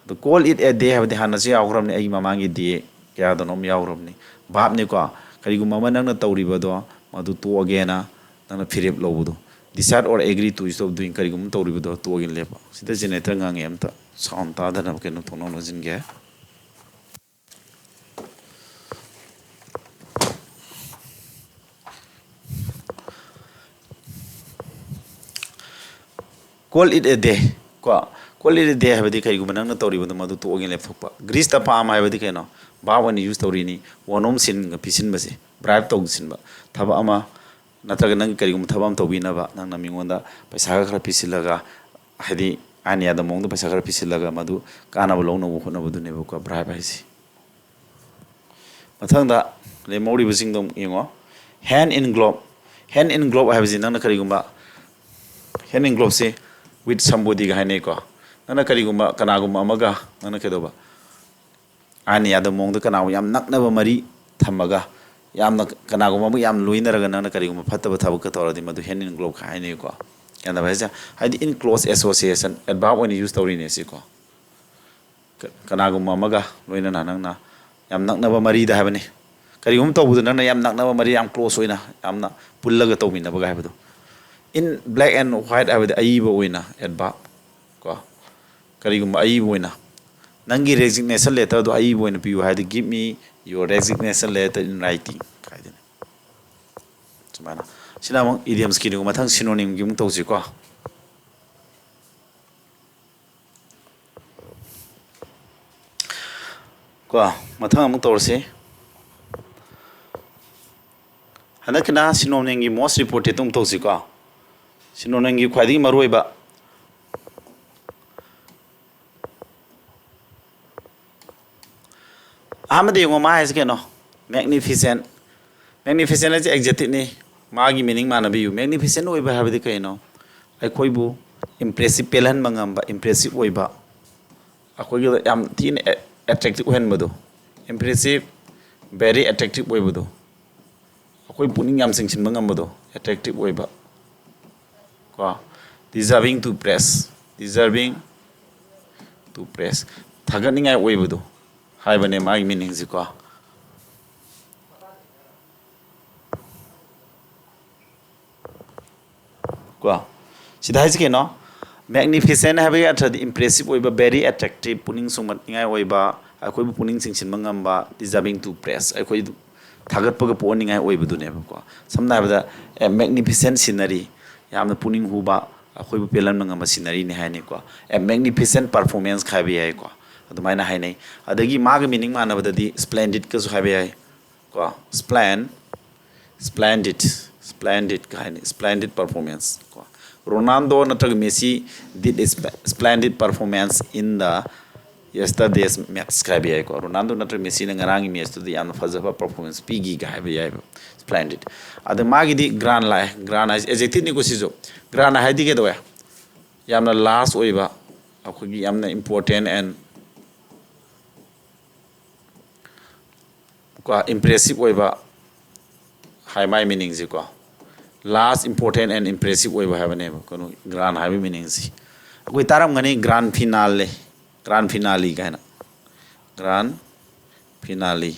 ꯑꯗꯨ call it a day ꯍꯥꯏꯕꯗꯤ ꯍꯥꯟꯅꯁꯨ ꯌꯥꯎꯈ꯭ꯔꯕꯅꯤ, ꯑꯩꯒꯤ ꯃꯃꯥꯡꯒꯤ day ꯀꯌꯥꯗꯅꯣꯝ ꯌꯥꯎꯈ꯭ꯔꯕꯅꯤ꯫ Verb ꯅꯤꯀꯣ, ꯀꯔꯤꯒꯨꯝꯕ ꯑꯃ ꯅꯪꯅ ꯇꯧꯔꯤꯕꯗꯣ ꯃꯗꯨ ꯇꯣꯛꯑꯒꯦꯅ ꯅꯪꯅ ꯐꯤꯔꯦꯞ ꯂꯧꯕꯗꯣ꯫ Decide or agree to stop doing, ꯀꯔꯤꯒꯨꯝꯕ ꯇꯧꯔꯤꯕꯗꯣ ꯇꯣꯛꯑꯒꯦꯅ ꯂꯦꯞꯄ꯫ ꯁꯤꯗ generator ꯉꯥꯡꯉꯦ, ꯑꯝꯇ sound ꯇꯥꯗꯅꯕ ꯀꯩꯅꯣ ꯊꯣꯡꯅꯥꯎ ꯂꯣꯟꯁꯤꯟꯒꯦ꯫ Call it a day ꯀꯣ꯫ Call it a day ꯍꯥꯏꯕꯗꯤ ꯀꯔꯤꯒꯨꯝꯕ ꯅꯪꯅ ꯇꯧꯔꯤꯕꯗꯣ ꯃꯗꯨ ꯇꯣꯛꯑꯒꯦꯅ ꯂꯦꯞꯊꯣꯛꯄ꯫ Grease the palm ꯍꯥꯏꯕꯗꯤ ꯀꯩꯅꯣ? Verb ꯑꯣꯏꯅ use ꯇꯧꯔꯤꯅꯤ꯫ ꯋꯥꯅꯣꯝ ꯁꯤꯟꯒ ꯄꯤꯁꯤꯟꯕꯁꯦ, bribe ꯇꯧꯁꯤꯟꯕ꯫ ꯊꯕꯛ ꯑꯃ ꯅꯠꯇ꯭ꯔꯒ ꯅꯪꯒꯤ ꯀꯔꯤꯒꯨꯝꯕ ꯊꯕꯛ ꯑꯃ ꯇꯧꯕꯤꯅꯕ ꯅꯪꯅ ꯃꯤꯉꯣꯟꯗ ꯄꯩꯁꯥꯒ ꯈꯔ ꯄꯤꯁꯤꯜꯂꯒ, ꯍꯥꯏꯗꯤ ꯑꯥꯏꯟ ꯌꯥꯗꯕ ꯃꯑꯣꯡꯗ ꯄꯩꯁꯥ ꯈꯔ ꯄꯤꯁꯤꯜꯂꯒ ꯃꯗꯨ ꯀꯥꯟꯅꯕ ꯂꯧꯅꯕ ꯍꯣꯠꯅꯕꯗꯨꯅꯦꯕꯀꯣ ꯕ꯭ꯔꯥꯏꯕ ꯍꯥꯏꯁꯦ꯫ ꯃꯊꯪꯗ ꯂꯦꯝꯍꯧꯔꯤꯕꯁꯤꯡꯗꯣ ꯑꯃꯨꯛ ꯌꯦꯡꯉꯣ꯫ Hand in glove, hand in glove ꯍꯥꯏꯕꯁꯤ ꯅꯪꯅ ꯀꯔꯤꯒꯨꯝꯕ, hand in gloveꯁꯤ with somebodyꯒ ꯍꯥꯏꯅꯩꯀꯣ꯫ ꯅꯪꯅ ꯀꯔꯤꯒꯨꯝꯕ ꯀꯅꯥꯒꯨꯝꯕ ꯑꯃꯒ ꯅꯪꯅ ꯀꯩꯗꯧꯕ, ꯑꯥꯏꯟ ꯌꯥꯗꯕ ꯃꯑꯣꯡꯗ ꯀꯅꯥꯒꯨꯝꯕ ꯌꯥꯝ ꯅꯛꯅꯕ ꯃꯔꯤ ꯊꯝꯃꯒ, ꯌꯥꯝꯅ ꯀꯅꯥꯒꯨꯝꯕ ꯑꯃꯒ ꯌꯥꯝ ꯂꯣꯏꯅꯔꯒ ꯅꯪꯅ ꯀꯔꯤꯒꯨꯝꯕ ꯐꯠꯇꯕ ꯊꯕꯛꯀ ꯇꯧꯔꯗꯤ ꯃꯗꯨ hand in gloveꯀ ꯍꯥꯏꯅꯩꯀꯣ꯫ ꯒ꯭ꯌꯥꯟ ꯇꯥꯕ ꯍꯥꯏꯁꯦ? ꯍꯥꯏꯗꯤ in close association, adverb ꯑꯣꯏꯅ use ꯇꯧꯔꯤꯅꯦ ꯁꯤꯀꯣ꯫ ꯀ-, ꯀꯅꯥꯒꯨꯝꯕ ꯑꯃꯒ ꯂꯣꯏꯅꯅ ꯅꯪꯅ ꯌꯥꯝ ꯅꯛꯅꯕ ꯃꯔꯤꯗ ꯍꯥꯏꯕꯅꯤ꯫ ꯀꯔꯤꯒꯨꯝꯕ ꯇꯧꯕꯗ ꯅꯪꯅ ꯌꯥꯝ ꯅꯛꯅꯕ ꯃꯔꯤ, ꯌꯥꯝ close ꯑꯣꯏꯅ, ꯌꯥꯝꯅ ꯄꯨꯜꯂꯒ ꯇꯧꯃꯤꯟꯅꯕꯒ ꯍꯥꯏꯕꯗꯣ꯫ In black and white ꯍꯥꯏꯕꯗꯤ ꯑꯏꯕ ꯑꯣꯏꯅ adverb ꯀꯣ꯫ ꯀꯔꯤꯒꯨꯝꯕ ꯑꯏꯕ ꯑꯣꯏꯅ ꯅꯪꯒꯤ resignation letterꯗꯣ ꯑꯏꯕ ꯑꯣꯏꯅ ꯄꯤꯌꯨ ꯍꯥꯏꯔꯗꯤ, "Give me your resignation letter in writing" ꯍꯥꯏꯗꯨꯅꯤ꯫ ꯁꯨꯃꯥꯏꯅ꯫ ꯁꯤꯅ ꯑꯃꯨꯛ idiomsꯀꯤꯅꯤꯀꯣ꯫ ꯃꯊꯪ synonymꯒꯤ ꯑꯃꯨꯛ ꯇꯧꯁꯤꯀꯣ꯫ ꯀꯣ, ꯃꯊꯪ ꯑꯃꯨꯛ ꯇꯧꯔꯁꯤ꯫ ꯍꯟꯗꯛꯀꯤꯅ synonymꯒꯤ most reported ꯑꯃꯨꯛ ꯇꯧꯁꯤꯀꯣ꯫ Synonymꯒꯤ ꯈ꯭ꯋꯥꯏꯗꯒꯤ ꯃꯔꯨꯑꯣꯏꯕ ꯑꯍꯥꯟꯕꯗ ꯌꯦꯡꯉꯣ, ꯃꯥ ꯍꯥꯏꯁꯦ ꯀꯩꯅꯣ? Magnificent꯫ Magnificent ꯍꯥꯏꯁꯦ adjectiveꯅꯤ꯫ ꯃꯥꯒꯤ meaning ꯃꯥꯟꯅꯕꯤꯌꯨ꯫ Magnificent ꯑꯣꯏꯕ ꯍꯥꯏꯕꯗꯤ ꯀꯩꯅꯣ? ꯑꯩꯈꯣꯏꯕꯨ impressive, ꯄꯦꯜꯍꯟꯕ ꯉꯝꯕ, impressive ꯑꯣꯏꯕ, ꯑꯩꯈꯣꯏꯒꯤ ꯌꯥꯝ ꯊꯤꯅ attractive ꯑꯣꯏꯍꯟꯕꯗꯣ꯫ Impressive, very attractive ꯑꯣꯏꯕꯗꯣ꯫ ꯑꯩꯈꯣꯏ ꯄꯨꯛꯅꯤꯡ ꯌꯥꯝ ꯆꯤꯡꯁꯤꯟꯕ ꯉꯝꯕꯗꯣ, attractive ꯑꯣꯏꯕ꯫ ꯀꯣ, deserving to praise, deserving to praise, ꯊꯥꯒꯠꯅꯤꯡꯉꯥꯏ ꯑꯣꯏꯕꯗꯣ ꯍꯥꯏꯕꯅꯦ ꯃꯥꯒꯤ meaningꯁꯦꯀꯣ꯫ ꯀꯣ, ꯁꯤꯗ ꯍꯥꯏꯁꯤ ꯀꯩꯅꯣ? Magnificent ꯍꯥꯏꯕꯒꯤ ꯑꯔꯊꯗꯤ impressive ꯑꯣꯏꯕ, very attractive, ꯄꯨꯛꯅꯤꯡ ꯁꯨꯝꯍꯠꯅꯤꯡꯉꯥꯏ ꯑꯣꯏꯕ, ꯑꯩꯈꯣꯏꯕꯨ ꯄꯨꯛꯅꯤꯡ ꯆꯤꯡꯁꯤꯟꯕ ꯉꯝꯕ, deserving to praise, ꯑꯩꯈꯣꯏ ꯊꯥꯒꯠꯄꯒ ꯄꯣꯛꯍꯟꯅꯤꯡꯉꯥꯏ ꯑꯣꯏꯕꯗꯨꯅꯦꯕꯀꯣ꯫ ꯁꯝꯅ ꯍꯥꯏꯔꯕꯗ, a magnificent scenery, ꯌꯥꯝꯅ ꯄꯨꯛꯅꯤꯡ ꯍꯨꯕ, ꯑꯩꯈꯣꯏꯕꯨ ꯄꯦꯜꯍꯟꯕ ꯉꯝꯕ sceneryꯅꯤ ꯍꯥꯏꯅꯤꯀꯣ꯫ A magnificent performance ꯍꯥꯏꯕ ꯌꯥꯏꯀꯣ, ꯑꯗꯨꯃꯥꯏꯅ ꯍꯥꯏꯅꯩ꯫ ꯑꯗꯒꯤ ꯃꯥꯒ meaning ꯃꯥꯟꯅꯕꯗꯗꯤ splendidꯀꯁꯨ ꯍꯥꯏꯕ ꯌꯥꯏ ꯀꯣ꯫ Splen-, splendid, Splendid ꯀꯥꯏꯅ, splendid performance ꯀꯣ꯫ Ronaldo ꯅꯠꯇ꯭ꯔꯒ Messi did a sp- splendid performance in the yesterday's match ꯍꯥꯏꯕ ꯌꯥꯏꯀꯣ꯫ Ronaldo ꯅꯠꯇ꯭ꯔꯒ Messi ꯅ ꯉꯔꯥꯡꯒꯤ match ꯇꯨꯗ ꯌꯥꯝꯅ ꯐꯖꯕ performance ꯄꯤꯈꯤ ꯀꯥꯏ ꯍꯥꯏꯕ ꯌꯥꯏꯕ꯫ Splendid꯫ ꯑꯗ ꯃꯥꯒꯤꯗꯤ grand ꯂꯥꯛꯑꯦ꯫ Grand ꯍꯥꯏꯁꯦ adjective ꯅꯤꯀꯣ ꯁꯤꯁꯨ꯫ Grand ꯍꯥꯏꯗꯤ ꯀꯩꯗꯧꯋꯦ? ꯌꯥꯝꯅ large ꯑꯣꯏꯕ, ꯑꯩꯈꯣꯏꯒꯤ ꯌꯥꯝꯅ important and ꯀꯣ, impressive ꯑꯣꯏꯕ ꯍꯥꯏ, ꯃꯥꯏ meaning ꯁꯦ ꯀꯣ꯫ Large, important and impressive ꯑꯣꯏꯕ ꯍꯥꯏꯕꯅꯦꯕ ꯀꯩꯅꯣ grand ꯍꯥꯏꯕ meaning ꯁꯦ꯫ ꯑꯩꯈꯣꯏ ꯇꯥꯔꯝꯒꯅꯤ grand finale, grand finale ꯀꯥꯏꯅ꯫ Grand finale꯫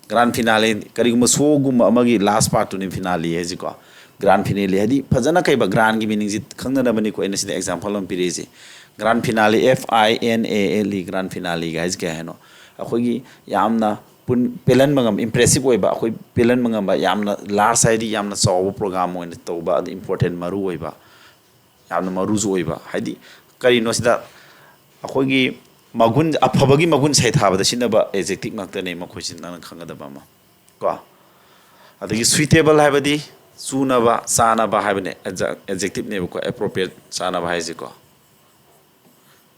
Grand finale, ꯀꯔꯤꯒꯨꯝꯕ show ꯒꯨꯝꯕ ꯑꯃꯒꯤ last part ꯇꯨꯅꯤ finale ꯍꯥꯏꯁꯤꯀꯣ꯫ Grand finale ꯍꯥꯏꯗꯤ ꯐꯖꯅ ꯀꯩꯕ grand ꯒꯤ meaning ꯁꯤ ꯈꯪꯅꯅꯕꯅꯤꯀꯣ ꯑꯩꯅ ꯁꯤꯗ example ꯑꯃ ꯄꯤꯔꯛꯏꯁꯦ꯫ Grand finale, F I N A L E, grand finale ꯒ ꯍꯥꯏꯁꯦ ꯀꯩ ꯍꯥꯏꯅꯣ? ꯑꯩꯈꯣꯏꯒꯤ ꯌꯥꯝꯅ ꯄꯨꯟ-, ꯄꯦꯜꯍꯟꯕ ꯉꯝꯕ, impressive ꯑꯣꯏꯕ, ꯑꯩꯈꯣꯏ ꯄꯦꯜꯍꯟꯕ ꯉꯝꯕ, ꯌꯥꯝꯅ large ꯍꯥꯏꯗꯤ ꯌꯥꯝꯅ ꯆꯥꯎꯕ program ꯑꯣꯏꯅ ꯇꯧꯕ, ꯑꯗ important, ꯃꯔꯨ ꯑꯣꯏꯕ, ꯌꯥꯝꯅ ꯃꯔꯨꯁꯨ ꯑꯣꯏꯕ꯫ ꯍꯥꯏꯗꯤ ꯀꯔꯤꯅꯣ ꯁꯤꯗ ꯑꯩꯈꯣꯏꯒꯤ ꯃꯒꯨꯟ, ꯑꯐꯕꯒꯤ ꯃꯒꯨꯟ ꯁꯩꯊꯥꯕꯗ ꯁꯤꯖꯤꯟꯅꯕ adjective ꯉꯥꯛꯇꯅꯦ ꯃꯈꯣꯏꯁꯤ, ꯅꯪꯅ ꯈꯪꯒꯗꯕ ꯑꯃ ꯀꯣ꯫ ꯑꯗꯒꯤ suitable ꯍꯥꯏꯕꯗꯤ ꯆꯨꯅꯕ, ꯆꯥꯅꯕ ꯍꯥꯏꯕꯅꯦ, adjective ꯅꯦꯕꯀꯣ, appropriate, ꯆꯥꯅꯕ ꯍꯥꯏꯁꯦꯀꯣ꯫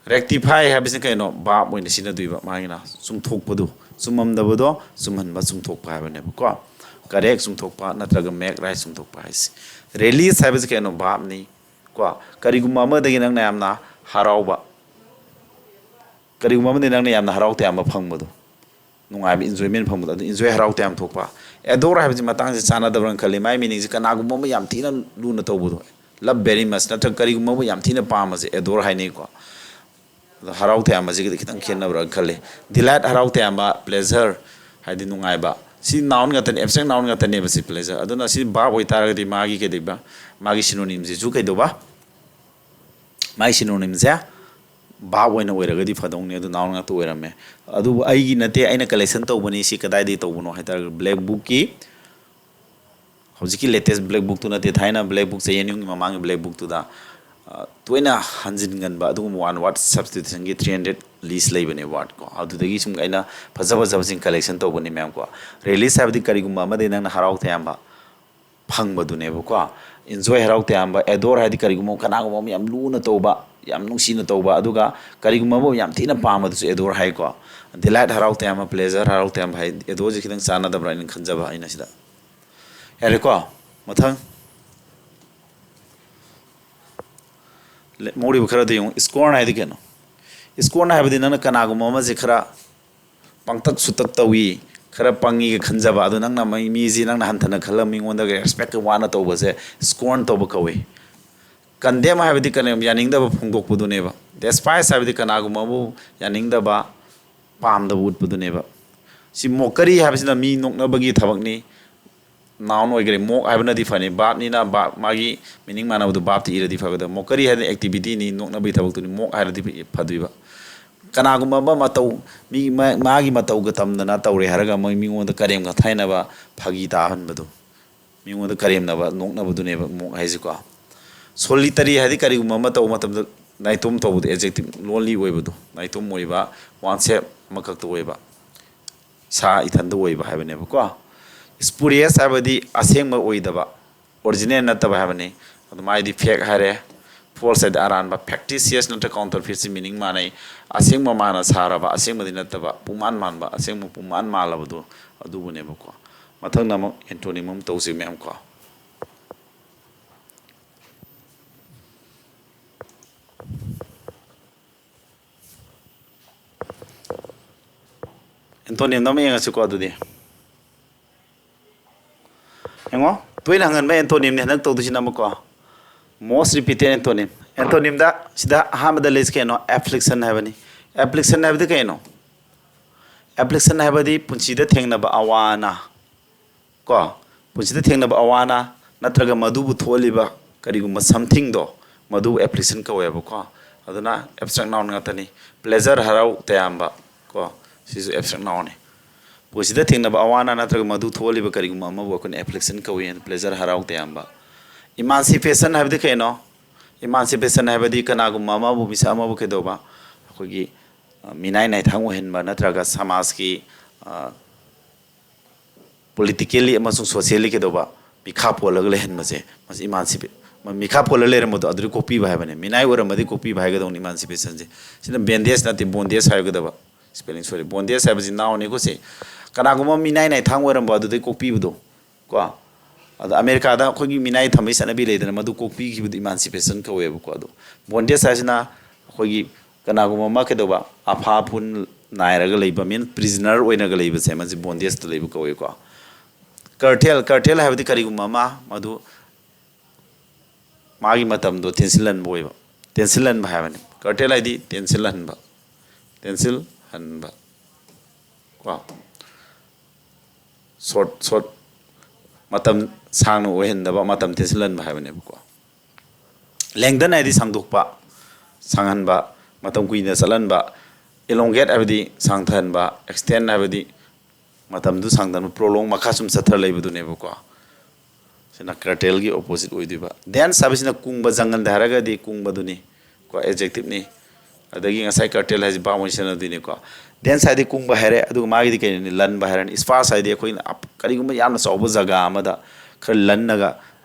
Rectify ꯍꯥꯏꯕꯁꯤꯅ ꯀꯩꯅꯣ? Verb ꯑꯣꯏꯅ ꯁꯤꯖꯤꯟꯅꯗꯣꯏꯕ, ꯃꯥꯒꯤꯅ ꯆꯨꯝꯊꯣꯛꯄꯗꯣ, ꯆꯨꯝꯃꯝꯗꯕꯗꯣ ꯆꯨꯝꯍꯟꯕ, ꯆꯨꯝꯊꯣꯛꯄ ꯍꯥꯏꯕꯅꯦꯕꯀꯣ꯫ Correct, ꯆꯨꯝꯊꯣꯛꯄ ꯅꯠꯇ꯭ꯔꯒ make right, ꯆꯨꯝꯊꯣꯛꯄ ꯍꯥꯏꯁꯦ꯫ Release ꯍꯥꯏꯕꯁꯤ ꯀꯩꯅꯣ? Verb ꯅꯤ ꯀꯣ꯫ ꯀꯔꯤꯒꯨꯝꯕ ꯑꯃꯗꯒꯤ ꯅꯪꯅ ꯌꯥꯝꯅ ꯍꯔꯥꯎꯕ, ꯀꯔꯤꯒꯨꯝꯕ ꯑꯃꯗꯒꯤ ꯅꯪꯅ ꯌꯥꯝꯅ ꯍꯔꯥꯎ ꯇꯌꯥꯝꯕ ꯐꯪꯕꯗꯣ, ꯅꯨꯡꯉꯥꯏꯕ, enjoyment ꯐꯪꯕꯗꯣ, ꯑꯗꯨ enjoy, ꯍꯔꯥꯎ ꯇꯌꯥꯝꯕ ꯊꯣꯛꯄ꯫ Adore ꯍꯥꯏꯕꯁꯤ ꯃꯇꯥꯡꯁꯤ ꯆꯥꯟꯅꯗꯕ꯭ꯔꯅ ꯈꯜꯂꯤ꯫ ꯃꯥꯏ meaning ꯁꯤ ꯀꯅꯥꯒꯨꯝꯕ ꯑꯃ ꯌꯥꯝ ꯊꯤꯅ ꯂꯨꯅ ꯇꯧꯕꯗꯣ, love very much, ꯅꯠꯇ꯭ꯔꯒ ꯀꯔꯤꯒꯨꯝꯕ ꯑꯃ ꯌꯥꯝ ꯊꯤꯅ ꯄꯥꯝꯕꯁꯦ adore ꯍꯥꯏꯅꯩꯀꯣ꯫ ꯑꯗꯣ ꯍꯔꯥꯎ ꯇꯌꯥꯝꯕꯁꯤꯒꯗꯤ ꯈꯤꯇꯪ ꯈꯦꯠꯅꯕ꯭ꯔꯥ ꯈꯜꯂꯤ꯫ Delight, ꯍꯔꯥꯎ ꯇꯌꯥꯝꯕ, pleasure ꯍꯥꯏꯗꯤ ꯅꯨꯡꯉꯥꯏꯕ꯫ ꯁꯤ noun ꯉꯥꯛꯇꯅꯤ, abstract noun ꯉꯥꯛꯇꯅꯦꯕ ꯁꯤ pleasure꯫ ꯑꯗꯨꯅ ꯁꯤ verb ꯑꯣꯏꯇꯥꯔꯒꯗꯤ ꯃꯥꯒꯤ ꯀꯩꯗꯧꯕ, ꯃꯥꯒꯤ synonym ꯁꯤꯁꯨ ꯀꯩꯗꯧꯕ, ꯃꯥꯒꯤ synonym ꯁꯦ verb ꯑꯣꯏꯅ ꯑꯣꯏꯔꯒꯗꯤ ꯐꯗꯧꯅꯤ, ꯑꯗꯨ noun ꯉꯥꯛꯇ ꯑꯣꯏꯔꯝꯃꯦ꯫ ꯑꯗꯨꯕꯨ ꯑꯩꯒꯤ ꯅꯠꯇꯦ, ꯑꯩꯅ collection ꯇꯧꯕꯅꯤ꯫ ꯁꯤ ꯀꯗꯥꯏꯗꯒꯤ ꯇꯧꯕꯅꯣ ꯍꯥꯏꯇꯥꯔꯒꯗꯤ black book ꯀꯤ, ꯍꯧꯖꯤꯛꯀꯤ latest black book ꯇꯨ ꯅꯠꯇꯦ, ꯊꯥꯏꯅ black book, ꯆꯍꯤ ꯑꯅꯤ ꯑꯍꯨꯝꯒꯤ ꯃꯃꯥꯡꯒꯤ black book ꯇꯨꯗ, ꯑ, ꯇꯣꯏꯅ ꯍꯟꯖꯤꯟꯒꯟꯕ ꯑꯗꯨꯒꯨꯝꯕ one word substitution ꯒꯤ three hundred list ꯂꯩꯕꯅꯦ word ꯀꯣ꯫ ꯑꯗꯨꯗꯒꯤ ꯁꯨꯝ ꯑꯩꯅ ꯐꯖ ꯐꯖꯕꯁꯤꯡ collection ꯇꯧꯕꯅꯤ ꯃꯌꯥꯝ ꯀꯣ꯫ Release ꯍꯥꯏꯕꯗꯤ ꯀꯔꯤꯒꯨꯝꯕ ꯑꯃꯗꯒꯤ ꯅꯪꯅ ꯍꯔꯥꯎ ꯇꯌꯥꯝꯕ ꯐꯪꯕꯗꯨꯅꯦꯕꯀꯣ꯫ Enjoy, ꯍꯔꯥꯎ ꯇꯌꯥꯝꯕ꯫ Adore ꯍꯥꯏꯗꯤ ꯀꯔꯤꯒꯨꯝꯕ, ꯀꯅꯥꯒꯨꯝꯕ ꯑꯃ ꯌꯥꯝ ꯂꯨꯅ ꯇꯧꯕ, ꯌꯥꯝ ꯅꯨꯡꯁꯤꯅ ꯇꯧꯕ, ꯑꯗꯨꯒ ꯀꯔꯤꯒꯨꯝꯕ ꯑꯃ ꯌꯥꯝ ꯊꯤꯅ ꯄꯥꯝꯕꯗꯨꯁꯨ adore ꯍꯥꯏꯀꯣ꯫ Delight, ꯍꯔꯥꯎ ꯇꯌꯥꯝꯕ, pleasure, ꯍꯔꯥꯎ ꯇꯌꯥꯝꯕ ꯍꯥꯏ꯫ Adore ꯁꯦ ꯈꯤꯇꯪ ꯆꯥꯟꯅꯗꯕ꯭ꯔꯥ ꯍꯥꯏꯅ ꯈꯟꯖꯕ ꯑꯩꯅ ꯁꯤꯗ꯫ ꯌꯥꯔꯦꯀꯣ? ꯃꯊꯪ꯫ ꯂꯦ-, ꯃꯧꯔꯤꯕ ꯈꯔꯗ ꯌꯦꯡꯉꯨ꯫ Scorn ꯍꯥꯏꯗꯤ ꯀꯩꯅꯣ? Scorn ꯍꯥꯏꯕꯗꯤ ꯅꯪꯅ ꯀꯅꯥꯒꯨꯝꯕ ꯑꯃꯁꯦ ꯈꯔ ꯄꯪꯇꯛ ꯁꯨꯇꯛ ꯇꯧꯏ, ꯈꯔ ꯄꯪꯉꯤꯒ ꯈꯟꯖꯕ, ꯑꯗꯨ ꯅꯪꯅ ꯃꯤ-, ꯃꯤꯁꯤ ꯅꯪꯅ ꯍꯟꯊꯅ ꯈꯜꯂꯒ ꯃꯤꯉꯣꯟꯗ respect ꯀ ꯋꯥꯅ ꯇꯧꯕꯁꯦ scorn ꯇꯧꯕ ꯀꯧꯏ꯫ Condemn ꯍꯥꯏꯕꯗꯤ ꯀꯩꯅꯣ, ꯌꯥꯅꯤꯡꯗꯕ ꯐꯣꯡꯗꯣꯛꯄꯗꯨꯅꯦꯕ꯫ Despise ꯍꯥꯏꯕꯗꯤ ꯀꯅꯥꯒꯨꯝꯕ ꯑꯃꯕꯨ ꯌꯥꯅꯤꯡꯗꯕ, ꯄꯥꯝꯗꯕ ꯎꯠꯄꯗꯨꯅꯦꯕ꯫ ꯁꯤ mockery ꯍꯥꯏꯕꯁꯤꯅ ꯃꯤ ꯅꯣꯛꯅꯕꯒꯤ ꯊꯕꯛꯅꯤ꯫ Noun ꯑꯣꯏꯈ꯭ꯔꯦ꯫ Mock ꯍꯥꯏꯕꯅꯗꯤ ꯐꯅꯤ, verb ꯅꯤꯅ verb, ꯃꯥꯒꯤ meaning ꯃꯥꯟꯅꯕꯗꯣ verb ꯇ ꯏꯔꯗꯤ ꯐꯒꯗꯕ꯫ Mockery ꯍꯥꯏꯗꯅ activity ꯅꯤ, ꯅꯣꯛꯅꯕꯒꯤ ꯊꯕꯛꯇꯨꯅꯤ, mock ꯍꯥꯏꯔꯗꯤ ꯐ-, ꯐꯗꯣꯏꯕ꯫ ꯀꯅꯥꯒꯨꯝꯕ ꯑꯃ ꯃꯇꯧ, ꯃꯤ, ꯃꯥ-, ꯃꯥꯒꯤ ꯃꯇꯧꯒ ꯇꯝꯗꯅ ꯇꯧꯔꯦ ꯍꯥꯏꯔꯒ ꯃꯣꯏ ꯃꯤꯉꯣꯟꯗ ꯀꯔꯦꯝ ꯀꯊꯥꯏꯅꯕ, ꯐꯥꯒꯤ ꯇꯥꯍꯟꯕꯗꯣ, ꯃꯤꯉꯣꯟꯗ ꯀꯔꯦꯝꯅꯕ, ꯅꯣꯛꯅꯕꯗꯨꯅꯦꯕ mock ꯍꯥꯏꯁꯤꯀꯣ꯫ Solitary ꯍꯥꯏꯗꯤ ꯀꯔꯤꯒꯨꯝꯕ ꯑꯃ ꯇꯧꯕ ꯃꯇꯝꯗ ꯅꯥꯏꯇꯣꯝ ꯇꯧꯕꯗꯣ, adjective, lonely ꯑꯣꯏꯕꯗꯣ, ꯅꯥꯏꯇꯣꯝ ꯑꯣꯏꯕ, ꯋꯥꯟꯁꯦꯞ ꯑꯃꯈꯛꯇ ꯑꯣꯏꯕ, ꯏꯁꯥ ꯏꯊꯟꯗ ꯑꯣꯏꯕ ꯍꯥꯏꯕꯅꯦꯕꯀꯣ꯫ Spurious ꯍꯥꯏꯕꯗꯤ ꯑꯁꯦꯡꯕ ꯑꯣꯏꯗꯕ, original ꯅꯠꯇꯕ ꯍꯥꯏꯕꯅꯤ꯫ ꯑꯗꯨ ꯃꯥꯏꯗꯤ fake ꯍꯥꯏꯔꯦ, false ꯍꯥꯏꯗꯤ ꯑꯔꯥꯟꯕ, factitious ꯅꯠꯇ꯭ꯔꯒ counterfeit ꯁꯤ meaning ꯃꯥꯟꯅꯩ꯫ ꯑꯁꯦꯡꯕ ꯃꯥꯅ ꯁꯥꯔꯕ, ꯑꯁꯦꯡꯕꯗꯤ ꯅꯠꯇꯕ, ꯄꯨꯡꯃꯥꯟ ꯃꯥꯟꯕ, ꯑꯁꯦꯡꯕ ꯄꯨꯡꯃꯥꯟ ꯃꯥꯜꯂꯕꯗꯣ ꯑꯗꯨꯕꯨꯅꯦꯕꯀꯣ꯫ ꯃꯊꯪꯗ ꯑꯃꯨꯛ antonym ꯑꯃ ꯇꯧꯁꯤ ꯃꯌꯥꯝ ꯀꯣ꯫ Antonym ꯗ ꯑꯃ ꯌꯦꯡꯉꯁꯤꯀꯣ ꯑꯗꯨꯗꯤ꯫ ꯌꯦꯡꯉꯣ, ꯇꯣꯏꯅ ꯍꯪꯒꯟꯕ antonym ꯅꯤ ꯍꯟꯗꯛ ꯇꯧꯗꯣꯏꯁꯤꯅ ꯑꯃꯨꯛꯀꯣ꯫ Most repeated antonym. Antonym ꯗ ꯁꯤꯗ ꯑꯍꯥꯟꯕꯗ ꯂꯩꯁꯤ ꯀꯩꯅꯣ? Affliction ꯍꯥꯏꯕꯅꯤ꯫ Affliction ꯍꯥꯏꯕꯗꯤ ꯀꯩꯅꯣ? Affliction ꯍꯥꯏꯕꯗꯤ ꯄꯨꯟꯁꯤꯗ ꯊꯦꯡꯅꯕ ꯑꯋꯥ ꯑꯅꯥ꯫ ꯀꯣ, ꯄꯨꯟꯁꯤꯗ ꯊꯦꯡꯅꯕ ꯑꯋꯥ ꯑꯅꯥ ꯅꯠꯇ꯭ꯔꯒ ꯃꯗꯨꯕꯨ ꯊꯣꯛꯍꯜꯂꯤꯕ ꯀꯔꯤꯒꯨꯝꯕ something ꯗꯣ, ꯃꯗꯨꯕꯨ affliction ꯀꯧꯋꯦꯕꯀꯣ꯫ ꯑꯗꯨꯅ abstract noun ꯉꯥꯛꯇꯅꯤ꯫ Pleasure, ꯍꯔꯥꯎ ꯇꯌꯥꯝꯕ ꯀꯣ, ꯁꯤꯁꯨ abstract noun ꯅꯤ꯫ ꯄꯨꯟꯁꯤꯗ ꯊꯦꯡꯅꯕ ꯑꯋꯥ ꯑꯅꯥ ꯅꯠꯇ꯭ꯔꯒ ꯃꯗꯨ ꯊꯣꯛꯍꯜꯂꯤꯕ ꯀꯔꯤꯒꯨꯝꯕ ꯑꯃꯕꯨ ꯑꯩꯈꯣꯏꯅ affliction ꯀꯧꯏ꯫ Pleasure, ꯍꯔꯥꯎ ꯇꯌꯥꯝꯕ꯫ Emancipation ꯍꯥꯏꯕꯗꯤ ꯀꯩꯅꯣ? Emancipation ꯍꯥꯏꯕꯗꯤ ꯀꯅꯥꯒꯨꯝꯕ ꯑꯃꯕꯨ, ꯃꯤꯁꯛ ꯑꯃꯕꯨ ꯀꯩꯗꯧꯕ? ꯑꯩꯈꯣꯏꯒꯤ, ꯑ, ꯃꯤꯅꯥꯏ ꯅꯥꯏꯊꯥꯡ ꯑꯣꯏꯍꯟꯕ ꯅꯠꯇ꯭ꯔꯒ ꯁꯃꯥꯖꯀꯤ, ꯑ, politically ꯑꯃꯁꯨꯡ socially ꯀꯩꯗꯧꯕ? ꯃꯤꯈꯥ ꯄꯣꯜꯂꯒ ꯂꯩꯍꯟꯕꯁꯦ, ꯃꯁꯤ ꯏꯃꯥꯟꯁꯤꯄꯦ-, ꯃ-, ꯃꯤꯈꯥ ꯄꯣꯜꯂ ꯂꯩꯔꯝꯕꯗꯣ ꯑꯗꯨꯗꯤ ꯀꯣꯛꯄꯤꯕ ꯍꯥꯏꯕꯅꯦ꯫ ꯃꯤꯅꯥꯏ ꯑꯣꯏꯔꯝꯃꯗꯤ ꯀꯣꯛꯄꯤꯕ ꯍꯥꯏꯒꯗꯧꯅꯤ ꯏꯃꯥꯟꯁꯤꯄꯦꯁꯟꯁꯦ꯫ ꯁꯤꯅ ꯕꯦꯟꯗꯦꯖ ꯅꯠꯇꯦ, ꯕꯣꯟꯗꯦꯖ ꯍꯥꯏꯒꯗꯕ꯫ ꯁ꯭ꯄꯦꯂꯤꯡ ꯁꯣꯏꯔꯦ꯫ ꯕꯣꯟꯗꯦꯖ ꯍꯥꯏꯕꯁꯤ ꯅꯥꯎꯅꯤꯀꯣ ꯁꯤ꯫ ꯀꯅꯥꯒꯨꯝꯕ ꯑꯃ ꯃꯤꯅꯥꯏ ꯅꯥꯏꯊꯥꯡ ꯑꯣꯏꯔꯝꯕ ꯑꯗꯨꯗꯩ ꯀꯣꯛꯄꯤꯕꯗꯣ ꯀꯣ꯫ ꯑꯗ ꯑꯃꯦꯔꯤꯀꯥꯗ ꯑꯩꯈꯣꯏꯒꯤ ꯃꯤꯅꯥꯏ ꯊꯝꯕꯒꯤ ꯆꯠꯅꯕꯤ ꯂꯩꯗꯅ, ꯃꯗꯨ ꯀꯣꯛꯄꯤꯈꯤꯕꯗꯨ ꯏꯃꯥꯟꯁꯤꯄꯦꯁꯟ ꯀꯧꯋꯦꯕꯀꯣ꯫ ꯑꯗꯣ ꯕꯣꯟꯗꯦꯖ ꯍꯥꯏꯁꯤꯅ ꯑꯩꯈꯣꯏꯒꯤ ꯀꯅꯥꯒꯨꯝꯕ ꯑꯃ ꯀꯩꯗꯧꯕ, ꯑꯐꯥ ꯑꯄꯨꯟ ꯅꯥꯏꯔꯒ ꯂꯩꯕ, ꯃꯤꯟ ꯄ꯭ꯔꯤꯖꯅꯔ ꯑꯣꯏꯅꯒ ꯂꯩꯕꯁꯦ, ꯃꯁꯤ ꯕꯣꯟꯗꯦꯖꯇ ꯂꯩꯕ ꯀꯧꯋꯦꯀꯣ꯫ ꯀꯔꯇꯦꯜ, ꯀꯔꯇꯦꯜ ꯍꯥꯏꯕꯗꯤ ꯀꯔꯤꯒꯨꯝꯕ ꯑꯃ ꯃꯗꯨ ꯃꯥꯒꯤ ꯃꯇꯝꯗꯣ ꯇꯦꯟꯁꯤꯜꯍꯟꯕ ꯑꯣꯏꯕ, ꯇꯦꯟꯁꯤꯜꯍꯟꯕ ꯍꯥꯏꯕꯅꯤ꯫ ꯀꯔꯇꯦꯜ ꯍꯥꯏꯗꯤ ꯇꯦꯟꯁꯤꯜꯍꯟꯕ, ꯇꯦꯟꯁꯤꯜꯍꯟꯕ ꯀꯣ꯫ ꯁꯣꯔꯠ, ꯁꯣꯔꯠ, ꯃꯇꯝ ꯁꯥꯡꯅ ꯑꯣꯏꯍꯟꯗꯕ, ꯃꯇꯝ ꯇꯦꯟꯁꯤꯜꯍꯟꯕ ꯍꯥꯏꯕꯅꯦꯕꯀꯣ꯫ ꯂꯦꯡꯗꯟ ꯍꯥꯏꯗꯤ ꯁꯥꯡꯗꯣꯛꯄ, ꯁꯥꯡꯍꯟꯕ, ꯃꯇꯝ ꯀꯨꯏꯅ ꯆꯠꯍꯟꯕ꯫ ꯏꯂꯣꯡꯒꯦꯠ ꯍꯥꯏꯕꯗꯤ ꯁꯥꯡꯊꯍꯟꯕ, ꯑꯦꯛꯁꯇꯦꯟ ꯍꯥꯏꯕꯗꯤ ꯃꯇꯝꯗꯨ ꯁꯥꯡꯊꯍꯟꯕ, ꯄ꯭ꯔꯣꯂꯣꯡ, ꯃꯈꯥ ꯁꯨꯝ ꯆꯠꯊꯔ ꯂꯩꯕꯗꯨꯅꯦꯕꯀꯣ꯫ ꯁꯤꯅ ꯀꯔꯇꯦꯜꯒꯤ ꯑꯣꯄꯣꯖꯤꯠ ꯑꯣꯏꯗꯣꯏꯕ꯫ ꯗꯦꯟꯁ ꯍꯥꯏꯕꯁꯤꯅ ꯀꯨꯡꯕ, ꯖꯪꯒꯜꯗ ꯍꯥꯏꯔꯒꯗꯤ ꯀꯨꯡꯕꯗꯨꯅꯤ ꯀꯣ, ꯑꯦꯗꯖꯦꯛꯇꯤꯞꯅꯤ꯫ ꯑꯗꯒꯤ ꯉꯁꯥꯏ ꯀꯔꯇꯦꯜ ꯍꯥꯏꯁꯤ ꯕꯥꯔꯕ ꯑꯣꯏꯅ ꯁꯤꯖꯤꯟꯅꯗꯣꯏꯅꯤꯀꯣ꯫ ꯗꯦꯟꯁ ꯍꯥꯏꯗꯤ ꯀꯨꯡꯕ ꯍꯥꯏꯔꯦ, ꯑꯗꯨꯒ ꯃꯥꯒꯤꯗꯤ ꯀꯩꯅꯣꯅꯤ, ꯂꯟꯕ ꯍꯥꯏꯔꯅꯤ꯫ ꯏꯁꯄꯥꯔꯁ ꯍꯥꯏꯗꯤ ꯑꯩꯈꯣꯏꯅ ꯑꯞ-, ꯀꯔꯤꯒꯨꯝꯕ ꯌꯥꯝꯅ ꯆꯥꯎꯕ ꯖꯒꯥ ꯑꯃꯗ ꯈꯔ ꯂꯟꯅꯒ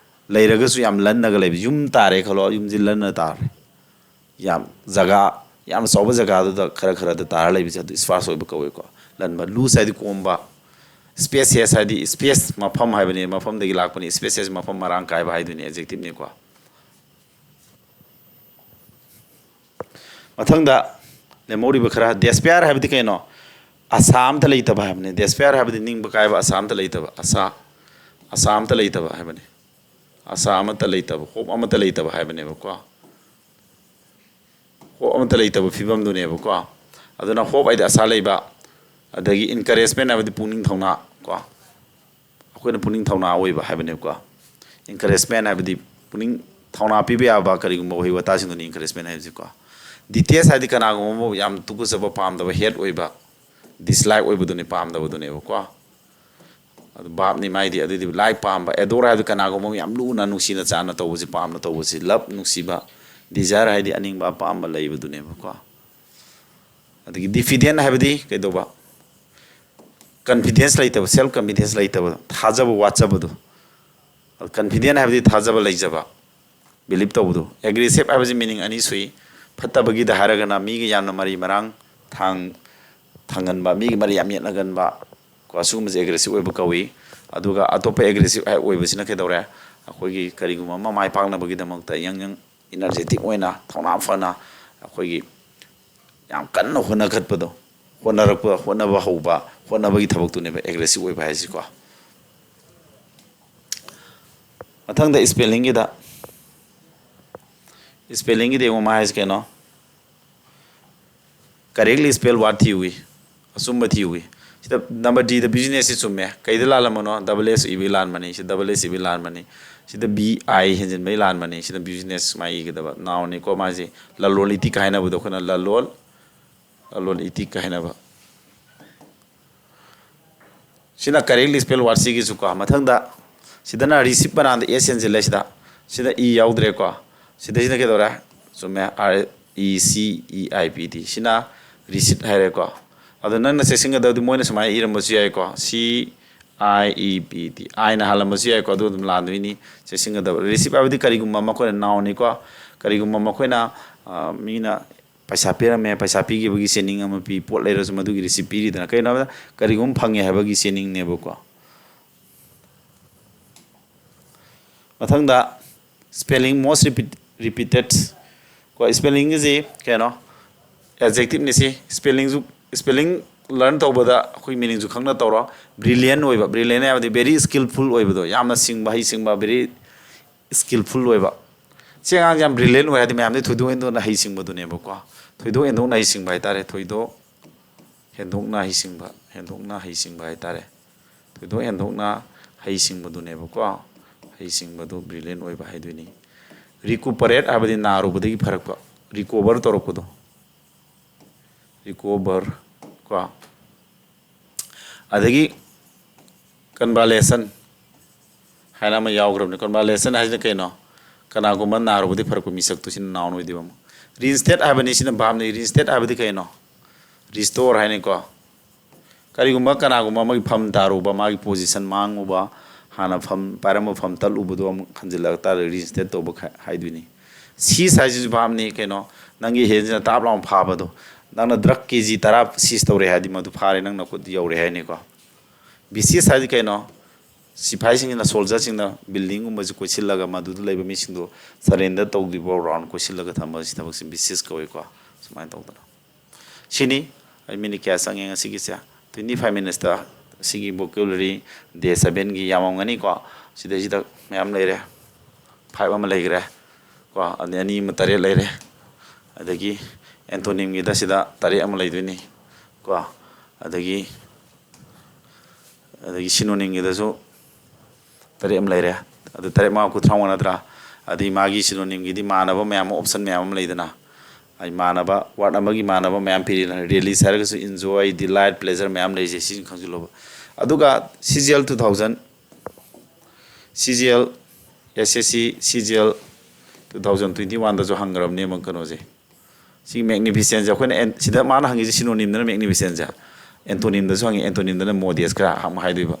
ꯂꯩꯔꯒꯁꯨ, ꯌꯥꯝ ꯂꯟꯅꯒ ꯂꯩꯕ, ꯌꯨꯝ ꯇꯥꯔꯦ ꯈꯜꯂꯣ, ꯌꯨꯝꯁꯤ ꯂꯟꯅ ꯇꯥꯔꯦ, ꯌꯥꯝ ꯖꯒꯥ, ꯌꯥꯝꯅ ꯆꯥꯎꯕ ꯖꯒꯥꯗꯨꯗ ꯈꯔ ꯈꯔꯗ ꯇꯥꯔ ꯂꯩꯕꯁꯦ ꯑꯗꯨ ꯏꯁꯄꯥꯔꯁ ꯑꯣꯏꯕ ꯀꯧꯋꯦꯀꯣ꯫ ꯂꯟꯕ꯫ ꯂꯨꯖ ꯍꯥꯏꯗꯤ ꯀꯣꯝꯕ꯫ ꯁ꯭ꯄꯦꯁꯤꯌꯁ ꯍꯥꯏꯗꯤ ꯁ꯭ꯄꯦꯁ, ꯃꯐꯝ ꯍꯥꯏꯕꯅꯤ, ꯃꯐꯝꯗꯒꯤ ꯂꯥꯛꯄꯅꯤ꯫ ꯁ꯭ꯄꯦꯁꯤꯌꯁ ꯃꯐꯝ ꯃꯔꯥꯡ ꯀꯥꯏꯕ ꯍꯥꯏꯗꯣꯏꯅꯤ, ꯑꯦꯗꯖꯦꯛꯇꯤꯞꯅꯤꯀꯣ꯫ ꯃꯊꯪꯗ ꯂꯦꯝꯍꯧꯔꯤꯕ ꯈꯔ, ꯗꯦꯁꯄꯤꯌꯥꯔ ꯍꯥꯏꯕꯗꯤ ꯀꯩꯅꯣ? ꯑꯁꯥ ꯑꯝꯇ ꯂꯩꯇꯕ ꯍꯥꯏꯕꯅꯤ꯫ ꯗꯦꯁꯄꯤꯌꯥꯔ ꯍꯥꯏꯕꯗꯤ ꯅꯤꯡꯕ ꯀꯥꯏꯕ, ꯑꯁꯥ ꯑꯝꯇ ꯂꯩꯇꯕ, ꯑꯁꯥ, ꯑꯁꯥ ꯑꯃꯠꯇ ꯂꯩꯇꯕ ꯍꯥꯏꯕꯅꯤ꯫ ꯑꯁꯥ ꯑꯃꯠꯇ ꯂꯩꯇꯕ, ꯍꯣꯞ ꯑꯃꯠꯇ ꯂꯩꯇꯕ ꯍꯥꯏꯕꯅꯦꯕꯀꯣ꯫ ꯍꯣꯞ ꯑꯃꯠꯇ ꯂꯩꯇꯕ ꯐꯤꯕꯝꯗꯨꯅꯦꯕꯀꯣ꯫ ꯑꯗꯨꯅ ꯍꯣꯞ ꯍꯥꯏꯗꯤ ꯑꯁꯥ ꯂꯩꯕ, ꯑꯗꯒꯤ ꯏꯟꯀꯔꯦꯖꯃꯦꯟ ꯍꯥꯏꯕꯗꯤ ꯄꯨꯛꯅꯤꯡ ꯊꯧꯅꯥ ꯀꯣ꯫ ꯑꯩꯈꯣꯏꯅ ꯄꯨꯛꯅꯤꯡ ꯊꯧꯅꯥ ꯑꯣꯏꯕ ꯍꯥꯏꯕꯅꯦꯕꯀꯣ꯫ ꯏꯟꯀꯔꯦꯖꯃꯦꯟ ꯍꯥꯏꯕꯗꯤ ꯄꯨꯛꯅꯤꯡ ꯊꯧꯅꯥ ꯄꯤꯕ ꯌꯥꯕ ꯀꯔꯤꯒꯨꯝꯕ ꯋꯥꯍꯩ ꯋꯥꯇꯥꯁꯤꯡꯗꯨꯅꯤ ꯏꯟꯀꯔꯦꯖꯃꯦꯟ ꯍꯥꯏꯕꯁꯤꯀꯣ꯫ ꯗꯤꯇꯦꯁ ꯍꯥꯏꯗꯤ ꯀꯅꯥꯒꯨꯝꯕ ꯑꯃꯕꯨ ꯌꯥꯝ ꯇꯨꯀꯠꯆꯕ, ꯄꯥꯝꯗꯕ, ꯍꯦꯠ ꯑꯣꯏꯕ, ꯗꯤꯁꯂꯥꯏꯛ ꯑꯣꯏꯕꯗꯨꯅꯤ, ꯄꯥꯝꯗꯕꯗꯨꯅꯦꯕꯀꯣ꯫ ꯑꯗꯨ ꯕꯥꯞꯅꯤ ꯃꯥꯏꯗꯤ꯫ ꯑꯗꯨꯗꯤ ꯂꯥꯏꯛ ꯄꯥꯝꯕ, ꯑꯦꯗꯣꯔ ꯍꯥꯏꯕꯗꯤ ꯀꯅꯥꯒꯨꯝꯕ ꯑꯃ ꯌꯥꯝ ꯂꯨꯅ ꯅꯨꯡꯁꯤꯅ ꯆꯥꯟꯅ ꯇꯧꯕꯁꯤ, ꯄꯥꯝꯅ ꯇꯧꯕꯁꯤ, ꯂꯞ, ꯅꯨꯡꯁꯤꯕ, ꯗꯤꯖꯥꯌꯔ ꯍꯥꯏꯗꯤ ꯑꯅꯤꯡꯕ ꯑꯄꯥꯝꯕ ꯂꯩꯕꯗꯨꯅꯦꯕꯀꯣ꯫ ꯑꯗꯒꯤ ꯗꯤꯐꯤꯗꯦꯟ ꯍꯥꯏꯕꯗꯤ ꯀꯩꯗꯧꯕ? ꯀꯟꯐꯤꯗꯦꯟꯁ ꯂꯩꯇꯕ, ꯁꯦꯜꯐ ꯀꯟꯐꯤꯗꯦꯟꯁ ꯂꯩꯇꯕ, ꯊꯥꯖꯕ ꯋꯥꯠꯆꯕꯗꯣ꯫ Confident ꯍꯥꯏꯕꯗꯤ ꯊꯥꯖꯕ ꯂꯩꯖꯕ, believe ꯇꯧꯕꯗꯣ꯫ Aggressive ꯍꯥꯏꯕꯁꯤ meaning ꯑꯅꯤ ꯁꯨꯏ꯫ ꯐꯠꯇꯕꯒꯤꯗ ꯍꯥꯏꯔꯒꯅ ꯃꯤꯒ ꯌꯥꯝꯅ ꯃꯔꯤ ꯃꯔꯥꯡ ꯊꯥꯡ ꯊꯥꯡꯒꯟꯕ, ꯃꯤꯒ ꯃꯔꯤ ꯌꯥꯝ ꯌꯦꯠꯅꯒꯟꯕ ꯀꯣ, ꯁꯤꯒꯨꯝꯕꯁꯦ aggressive ꯑꯣꯏꯕ ꯀꯧꯏ꯫ ꯑꯗꯨꯒ ꯑꯇꯣꯞꯄ aggressive ꯑꯣꯏꯕꯁꯤꯅ ꯀꯩꯗꯧꯔꯦ? ꯑꯩꯈꯣꯏꯒꯤ ꯀꯔꯤꯒꯨꯝꯕ ꯑꯃ ꯃꯥꯏ ꯄꯥꯛꯅꯕꯒꯤꯗꯃꯛꯇ ꯌꯪ ꯌꯪ energetic ꯑꯣꯏꯅ, ꯊꯧꯅꯥ ꯐꯅ, ꯑꯩꯈꯣꯏꯒꯤ ꯌꯥꯝ ꯀꯟꯅ ꯍꯣꯠꯅꯈꯠꯄꯗꯣ, ꯍꯣꯠꯅꯔꯛꯄ, ꯍꯣꯠꯅꯕ ꯍꯧꯕ, ꯍꯣꯠꯅꯕꯒꯤ ꯊꯕꯛꯇꯨꯅꯦꯕ aggressive ꯑꯣꯏꯕ ꯍꯥꯏꯁꯤꯀꯣ꯫ ꯃꯊꯪꯗ spellingꯒꯤꯗ, spellingꯒꯤꯗ ꯌꯦꯡꯉꯣ, ꯃꯥ ꯍꯥꯏꯁꯤ ꯀꯩꯅꯣ? Correctly spell word ꯊꯤꯌꯨꯏ, ꯑꯆꯨꯝꯕ ꯊꯤꯌꯨꯏ꯫ ꯁꯤꯗ number Dꯗ business ꯁꯤ ꯆꯨꯝꯃꯦ꯫ ꯀꯩꯗ ꯂꯥꯜꯂꯝꯕꯅꯣ? Double S ꯏꯕꯒꯤ ꯂꯥꯟꯕꯅꯤ꯫ ꯁꯤ double S ꯏꯕꯒꯤ ꯂꯥꯟꯕꯅꯤ꯫ ꯁꯤꯗ B I ꯍꯦꯟꯖꯤꯟꯕꯒꯤ ꯂꯥꯟꯕꯅꯤ꯫ ꯁꯤꯗ business ꯁꯨꯃꯥꯏꯅ ꯏꯒꯗꯕ꯫ Noun ꯅꯤꯀꯣ ꯃꯥꯁꯤ꯫ ꯂꯂꯣꯟ ꯏꯇꯤꯛ ꯀꯥꯏꯅꯕꯗꯣ ꯑꯩꯈꯣꯏꯅ ꯂꯂꯣꯟ, ꯂꯂꯣꯟ ꯏꯇꯤꯛ ꯀꯥꯏꯅꯕ꯫ ꯁꯤꯅ correctly spell word ꯁꯤꯒꯤꯁꯨ ꯀꯣ꯫ ꯃꯊꯪꯗ ꯁꯤꯗꯅ receipt ꯃꯅꯥꯗ S ꯍꯦꯟꯖꯤꯜꯂꯦ ꯁꯤꯗ꯫ ꯁꯤꯗ E ꯌꯥꯎꯗ꯭ꯔꯦꯀꯣ꯫ ꯁꯤꯗꯩꯁꯤꯅ ꯀꯩꯗꯧꯔꯦ? ꯆꯨꯝꯃꯦ, R E C E I P T꯫ ꯁꯤꯅ receipt ꯍꯥꯏꯔꯦꯀꯣ꯫ ꯑꯗꯣ ꯅꯪꯅ ꯆꯦꯛꯁꯤꯟꯒꯗꯕꯗꯤ ꯃꯣꯏꯅ ꯁꯨꯃꯥꯏꯅ ꯏꯔꯝꯕꯁꯨ ꯌꯥꯏꯀꯣ, C I E P T꯫ Iꯅ ꯍꯥꯜꯂꯝꯕꯁꯨ ꯌꯥꯏꯀꯣ, ꯑꯗꯨ ꯑꯗꯨꯝ ꯂꯥꯟꯗꯣꯏꯅꯤ꯫ ꯆꯦꯛꯁꯤꯟꯒꯗꯕ꯫ Receipt ꯍꯥꯏꯕꯗꯤ ꯀꯔꯤꯒꯨꯝꯕ ꯑꯃ ꯑꯩꯈꯣꯏꯅ noun ꯅꯤꯀꯣ, ꯀꯔꯤꯒꯨꯝꯕ ꯑꯃ ꯑꯩꯈꯣꯏꯅ, ꯑ, ꯃꯤꯅ ꯄꯩꯁꯥ ꯄꯤꯔꯝꯃꯦ, ꯄꯩꯁꯥ ꯄꯤꯈꯤꯕꯒꯤ ꯆꯦꯅꯤꯡ ꯑꯃ ꯄꯤ, ꯄꯣꯠ ꯂꯩꯔꯁꯨ ꯃꯗꯨꯒꯤ receipt ꯄꯤꯔꯤꯗꯅ꯫ ꯀꯩꯒꯤꯅꯣ ꯍꯥꯏꯕꯗ ꯀꯔꯤꯒꯨꯝꯕ ꯐꯪꯉꯦ ꯍꯥꯏꯕꯒꯤ ꯆꯦꯅꯤꯡꯅꯦꯕꯀꯣ꯫ ꯃꯊꯪꯗ spelling most repeat, repeated ꯀꯣ꯫ Spellingꯒꯤꯁꯤ ꯀꯩꯅꯣ? Adjectiveꯅꯤ ꯁꯤ꯫ Spellingꯁꯨ, spelling learn ꯇꯧꯕꯗ ꯑꯩꯈꯣꯏ meaningꯁꯨ ꯈꯪꯅ ꯇꯧꯔꯣ꯫ Brilliant ꯑꯣꯏꯕ, brilliant ꯍꯥꯏꯕꯗꯤ very skillful ꯑꯣꯏꯕꯗꯣ, ꯌꯥꯝꯅ ꯁꯤꯡꯕ, ꯍꯩꯁꯤꯡꯕ, very skillful ꯑꯣꯏꯕ꯫ ꯁꯤ ꯑꯉꯥꯡꯁꯦ ꯌꯥꯝ brilliant ꯑꯣꯏ ꯍꯥꯏꯗꯤ ꯃꯌꯥꯝꯗꯤ ꯊꯣꯏꯗꯣꯛ ꯍꯦꯟꯗꯣꯛꯅ ꯍꯩꯁꯤꯡꯕꯗꯨꯅꯦꯕꯀꯣ꯫ ꯊꯣꯏꯗꯣꯛ ꯍꯦꯟꯗꯣꯛꯅ ꯍꯩꯁꯤꯡꯕ ꯍꯥꯏꯇꯥꯔꯦ꯫ ꯊꯣꯏꯗꯣꯛ ꯍꯦꯟꯗꯣꯛꯅ ꯍꯩꯁꯤꯡꯕ, ꯍꯦꯟꯗꯣꯛꯅ ꯍꯩꯁꯤꯡꯕ ꯍꯥꯏꯇꯥꯔꯦ꯫ ꯊꯣꯏꯗꯣꯛ ꯍꯦꯟꯗꯣꯛꯅ ꯍꯩꯁꯤꯡꯕꯗꯨꯅꯦꯕꯀꯣ꯫ ꯍꯩꯁꯤꯡꯕꯗꯨ brilliant ꯑꯣꯏꯕ ꯍꯥꯏꯗꯣꯏꯅꯤ꯫ Recuperate ꯍꯥꯏꯕꯗꯤ ꯅꯥꯔꯨꯕꯗꯒꯤ ꯐꯔꯛꯄ, recover ꯇꯧꯔꯛꯄꯗꯣ꯫ Recover ꯀꯣ꯫ ꯑꯗꯒꯤ convalescent ꯍꯥꯏꯅ ꯑꯃ ꯌꯥꯎꯈ꯭ꯔꯕꯅꯤ꯫ Convalescent ꯍꯥꯏꯁꯤꯅ ꯀꯩꯅꯣ? ꯀꯅꯥꯒꯨꯝꯕ ꯅꯥꯔꯨꯕꯗꯒꯤ ꯐꯔꯛꯄ ꯃꯤꯁꯛꯇꯨ, ꯁꯤꯅ noun ꯑꯣꯏꯗꯣꯏꯕ ꯑꯃ꯫ Reinstate ꯍꯥꯏꯕꯅꯤ, ꯁꯤꯅ verbꯅꯤ꯫ Reinstate ꯍꯥꯏꯕꯗꯤ ꯀꯩꯅꯣ? Restore ꯍꯥꯏꯅꯤꯀꯣ꯫ ꯀꯔꯤꯒꯨꯝꯕ ꯀꯅꯥꯒꯨꯝꯕ ꯑꯃꯒꯤ ꯐꯝ ꯇꯥꯔꯨꯕ, ꯃꯥꯒꯤ position ꯃꯥꯡꯉꯨꯕ, ꯍꯥꯟꯅ ꯐꯝ ꯄꯥꯏꯔꯝꯕ ꯐꯝ ꯇꯠꯂꯨꯕꯗꯣ ꯑꯃꯨꯛ ꯍꯟꯖꯤꯜꯂꯛ ꯇꯥꯔꯗꯤ ꯔꯤꯏꯟꯁꯇꯦꯠ ꯇꯧꯕ ꯈ-, ꯍꯥꯏꯗꯣꯏꯅꯤ꯫ ꯁꯤꯖ ꯍꯥꯏꯁꯤꯁꯨ ꯚꯥꯞꯅꯤ ꯀꯩꯅꯣ, ꯅꯪꯒꯤ ꯍꯦꯟꯁꯤꯅ ꯇꯥꯞ ꯂꯥꯎꯅ ꯐꯥꯕꯗꯣ, ꯅꯪꯅ ꯗ꯭ꯔꯒ ꯀꯦ ꯖꯤ ꯇꯔꯥ ꯁꯤꯖ ꯇꯧꯔꯦ ꯍꯥꯏꯔꯗꯤ ꯃꯗꯨ ꯐꯥꯔꯦ, ꯅꯪ ꯅꯈꯨꯠꯇ ꯌꯧꯔꯦ ꯍꯥꯏꯅꯤꯀꯣ꯫ ꯕꯤꯁꯤꯁ ꯍꯥꯏꯗꯤ ꯀꯩꯅꯣ? ꯁꯤꯐꯥꯏꯁꯤꯡꯅ, ꯁꯣꯜꯖꯔꯁꯤꯡꯅ ꯕꯤꯜꯗꯤꯡꯒꯨꯝꯕꯁꯤ ꯀꯣꯏꯁꯤꯜꯂꯒ ꯃꯗꯨꯗ ꯂꯩꯕ ꯃꯤꯁꯤꯡꯗꯣ ꯁꯔꯦꯟꯗꯔ ꯇꯧꯗ꯭ꯔꯤꯕ ꯔꯥꯎꯟ ꯀꯣꯏꯁꯤꯜꯂꯒ ꯊꯝꯕ ꯁꯤ ꯊꯕꯛꯁꯤ ꯕꯤꯁꯤꯁ ꯀꯧꯏꯀꯣ꯫ ꯁꯨꯃꯥꯏꯅ ꯇꯧꯗꯅ ꯁꯤꯅꯤ꯫ ꯑꯩ ꯃꯤꯅꯤꯠ ꯀꯌꯥ ꯆꯪꯉꯦ ꯉꯁꯤꯒꯤꯁꯦ? Twenty five minutes ꯇ꯫ ꯁꯤꯒꯤ vocabulary day seven ꯒꯤ ꯌꯥꯝꯃꯝꯒꯅꯤꯀꯣ꯫ ꯁꯤꯗꯩꯁꯤꯗ ꯃꯌꯥꯝ ꯂꯩꯔꯦ꯫ Five ꯑꯃ ꯂꯩꯈ꯭ꯔꯦ ꯀꯣ, ꯑꯗꯩ ꯑꯅꯤ ꯑꯃ ꯇꯔꯦꯠ ꯂꯩꯔꯦ꯫ ꯑꯗꯒꯤ antonym ꯒꯤꯗ ꯁꯤꯗ ꯇꯔꯦꯠ ꯑꯃ ꯂꯩꯗꯣꯏꯅꯤ ꯀꯣ꯫ ꯑꯗꯒꯤ, ꯑꯗꯒꯤ synonym ꯒꯤꯗꯁꯨ ꯇꯔꯦꯠ ꯑꯃ ꯂꯩꯔꯦ꯫ ꯑꯗꯨ ꯇꯔꯦꯠ ꯃꯉꯥ ꯀꯨꯟꯊ꯭ꯔꯥ ꯃꯉꯥ ꯅꯠꯇ꯭ꯔꯥ? ꯑꯗꯩ ꯃꯥꯒꯤ synonym ꯒꯤꯗꯤ ꯃꯥꯟꯅꯕ ꯃꯌꯥꯝ ꯑꯃ, option ꯃꯌꯥꯝ ꯑꯃ ꯂꯩꯗꯅ꯫ ꯑꯩ ꯃꯥꯟꯅꯕ, word ꯑꯃꯒꯤ ꯃꯥꯟꯅꯕ ꯃꯌꯥꯝ ꯄꯤꯔꯤꯅ, realist ꯍꯥꯏꯔꯒꯁꯨ enjoy, delight, pleasure ꯃꯌꯥꯝ ꯂꯩꯔꯤꯁꯦ, ꯁꯤꯁꯨ ꯈꯪꯖꯤꯜꯂꯣꯕ꯫ ꯑꯗꯨꯒ C G L two thousand, C G L, S S C C G L two thousand twenty one ꯗꯁꯨ ꯍꯪꯈ꯭ꯔꯕꯅꯦ ꯑꯃꯨꯛ ꯀꯩꯅꯣꯁꯦ꯫ ꯁꯤꯒꯤ magnificence ꯁꯦ ꯑꯩꯈꯣꯏꯅ ꯑꯦꯟ-, ꯁꯤꯗ ꯃꯥꯅ ꯍꯪꯉꯤꯁꯦ synonym ꯗꯅ magnificence ꯁꯦ꯫ Antonym ꯗꯁꯨ ꯍꯪꯉꯤ, antonym ꯗꯅ modest ꯈꯔ ꯑꯃ ꯍꯥꯏꯗꯣꯏꯕ꯫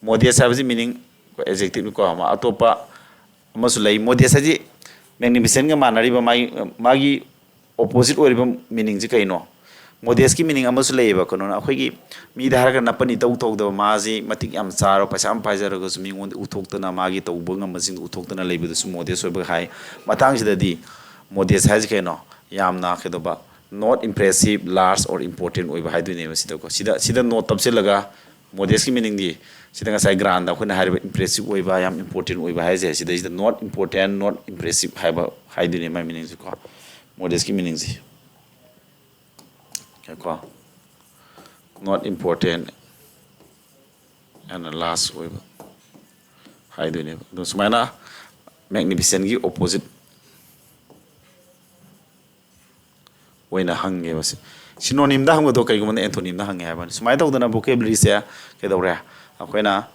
Modest ꯍꯥꯏꯕꯁꯤ meaning adjective ꯀꯣ, ꯑꯃ ꯑꯇꯣꯞꯄ ꯑꯃꯁꯨ ꯂꯩ꯫ Modest ꯍꯥꯏꯁꯤ magnificent ꯒ ꯃꯥꯟꯅꯔꯤꯕ ꯃꯥꯒꯤ, ꯃꯥꯒꯤ opposite ꯑꯣꯏꯔꯤꯕ meaning ꯁꯤ ꯀꯩꯅꯣ? Modest ꯀꯤ meaning ꯑꯃꯁꯨ ꯂꯩꯌꯦꯕ, ꯀꯩꯅꯣꯅ ꯑꯩꯈꯣꯏꯒꯤ ꯃꯤꯗ ꯍꯥꯏꯔꯒ ꯅꯞꯄꯅꯤ ꯇꯧ ꯇꯧꯗꯕ, ꯃꯥꯁꯤ ꯃꯇꯤꯛ ꯌꯥꯝ ꯆꯥꯔꯕ, ꯄꯩꯁꯥ ꯌꯥꯝ ꯄꯥꯏꯖꯔꯒꯁꯨ ꯃꯤꯉꯣꯟꯗ ꯎꯠꯊꯣꯛꯇꯅ, ꯃꯥꯒꯤ ꯇꯧꯕ ꯉꯝꯕꯁꯤꯡꯗꯣ ꯎꯠꯊꯣꯛꯇꯅ ꯂꯩꯕꯗꯨꯁꯨ modest ꯑꯣꯏꯕ ꯍꯥꯏ꯫ ꯃꯇꯥꯡꯁꯤꯗꯗꯤ modest ꯍꯥꯏꯁꯤ ꯀꯩꯅꯣ? ꯌꯥꯝꯅ ꯀꯩꯗꯧꯕ? Not impressive, large or important ꯑꯣꯏꯕ ꯍꯥꯏꯗꯣꯏꯅꯦꯕ ꯁꯤꯗꯀꯣ꯫ ꯁꯤꯗ, ꯁꯤꯗ not ꯇꯞꯁꯤꯜꯂꯒ modest ꯀꯤ meaning ꯗꯤ ꯁꯤꯗ ꯉꯁꯥꯏ ꯒ꯭ꯔꯥꯟꯗ ꯑꯩꯈꯣꯏꯅ ꯍꯥꯏꯔꯤꯕ impressive ꯑꯣꯏꯕ, ꯌꯥꯝ important ꯑꯣꯏꯕ ꯍꯥꯏꯁꯦ, ꯁꯤꯗꯩꯁꯤꯗ not important, not impressive ꯍꯥꯏꯕ ꯍꯥꯏꯗꯣꯏꯅꯦ ꯃꯥꯏ meaning ꯁꯦ ꯀꯣ꯫ Modest ꯀꯤ meaning ꯁꯦ꯫ ꯀꯣ꯫ Not important and large ꯑꯣꯏꯕ ꯍꯥꯏꯗꯣꯏꯅꯦꯕ꯫ ꯑꯗꯣ ꯁꯨꯃꯥꯏꯅ magnificent ꯀꯤ opposite ꯑꯣꯏꯅ ꯍꯪꯉꯦꯕ ꯁꯤ꯫ Synonym ꯗ ꯍꯪꯕꯗꯣ ꯀꯩꯒꯨꯝꯕꯅ antonym ꯗ ꯍꯪꯉꯦ ꯍꯥꯏꯕꯅꯤ꯫ ꯁꯨꯃꯥꯏꯅ ꯇꯧꯗꯅ vocabulary ꯁꯦ ꯀꯩꯗꯧꯔꯦ? ꯑꯩꯈꯣꯏꯅ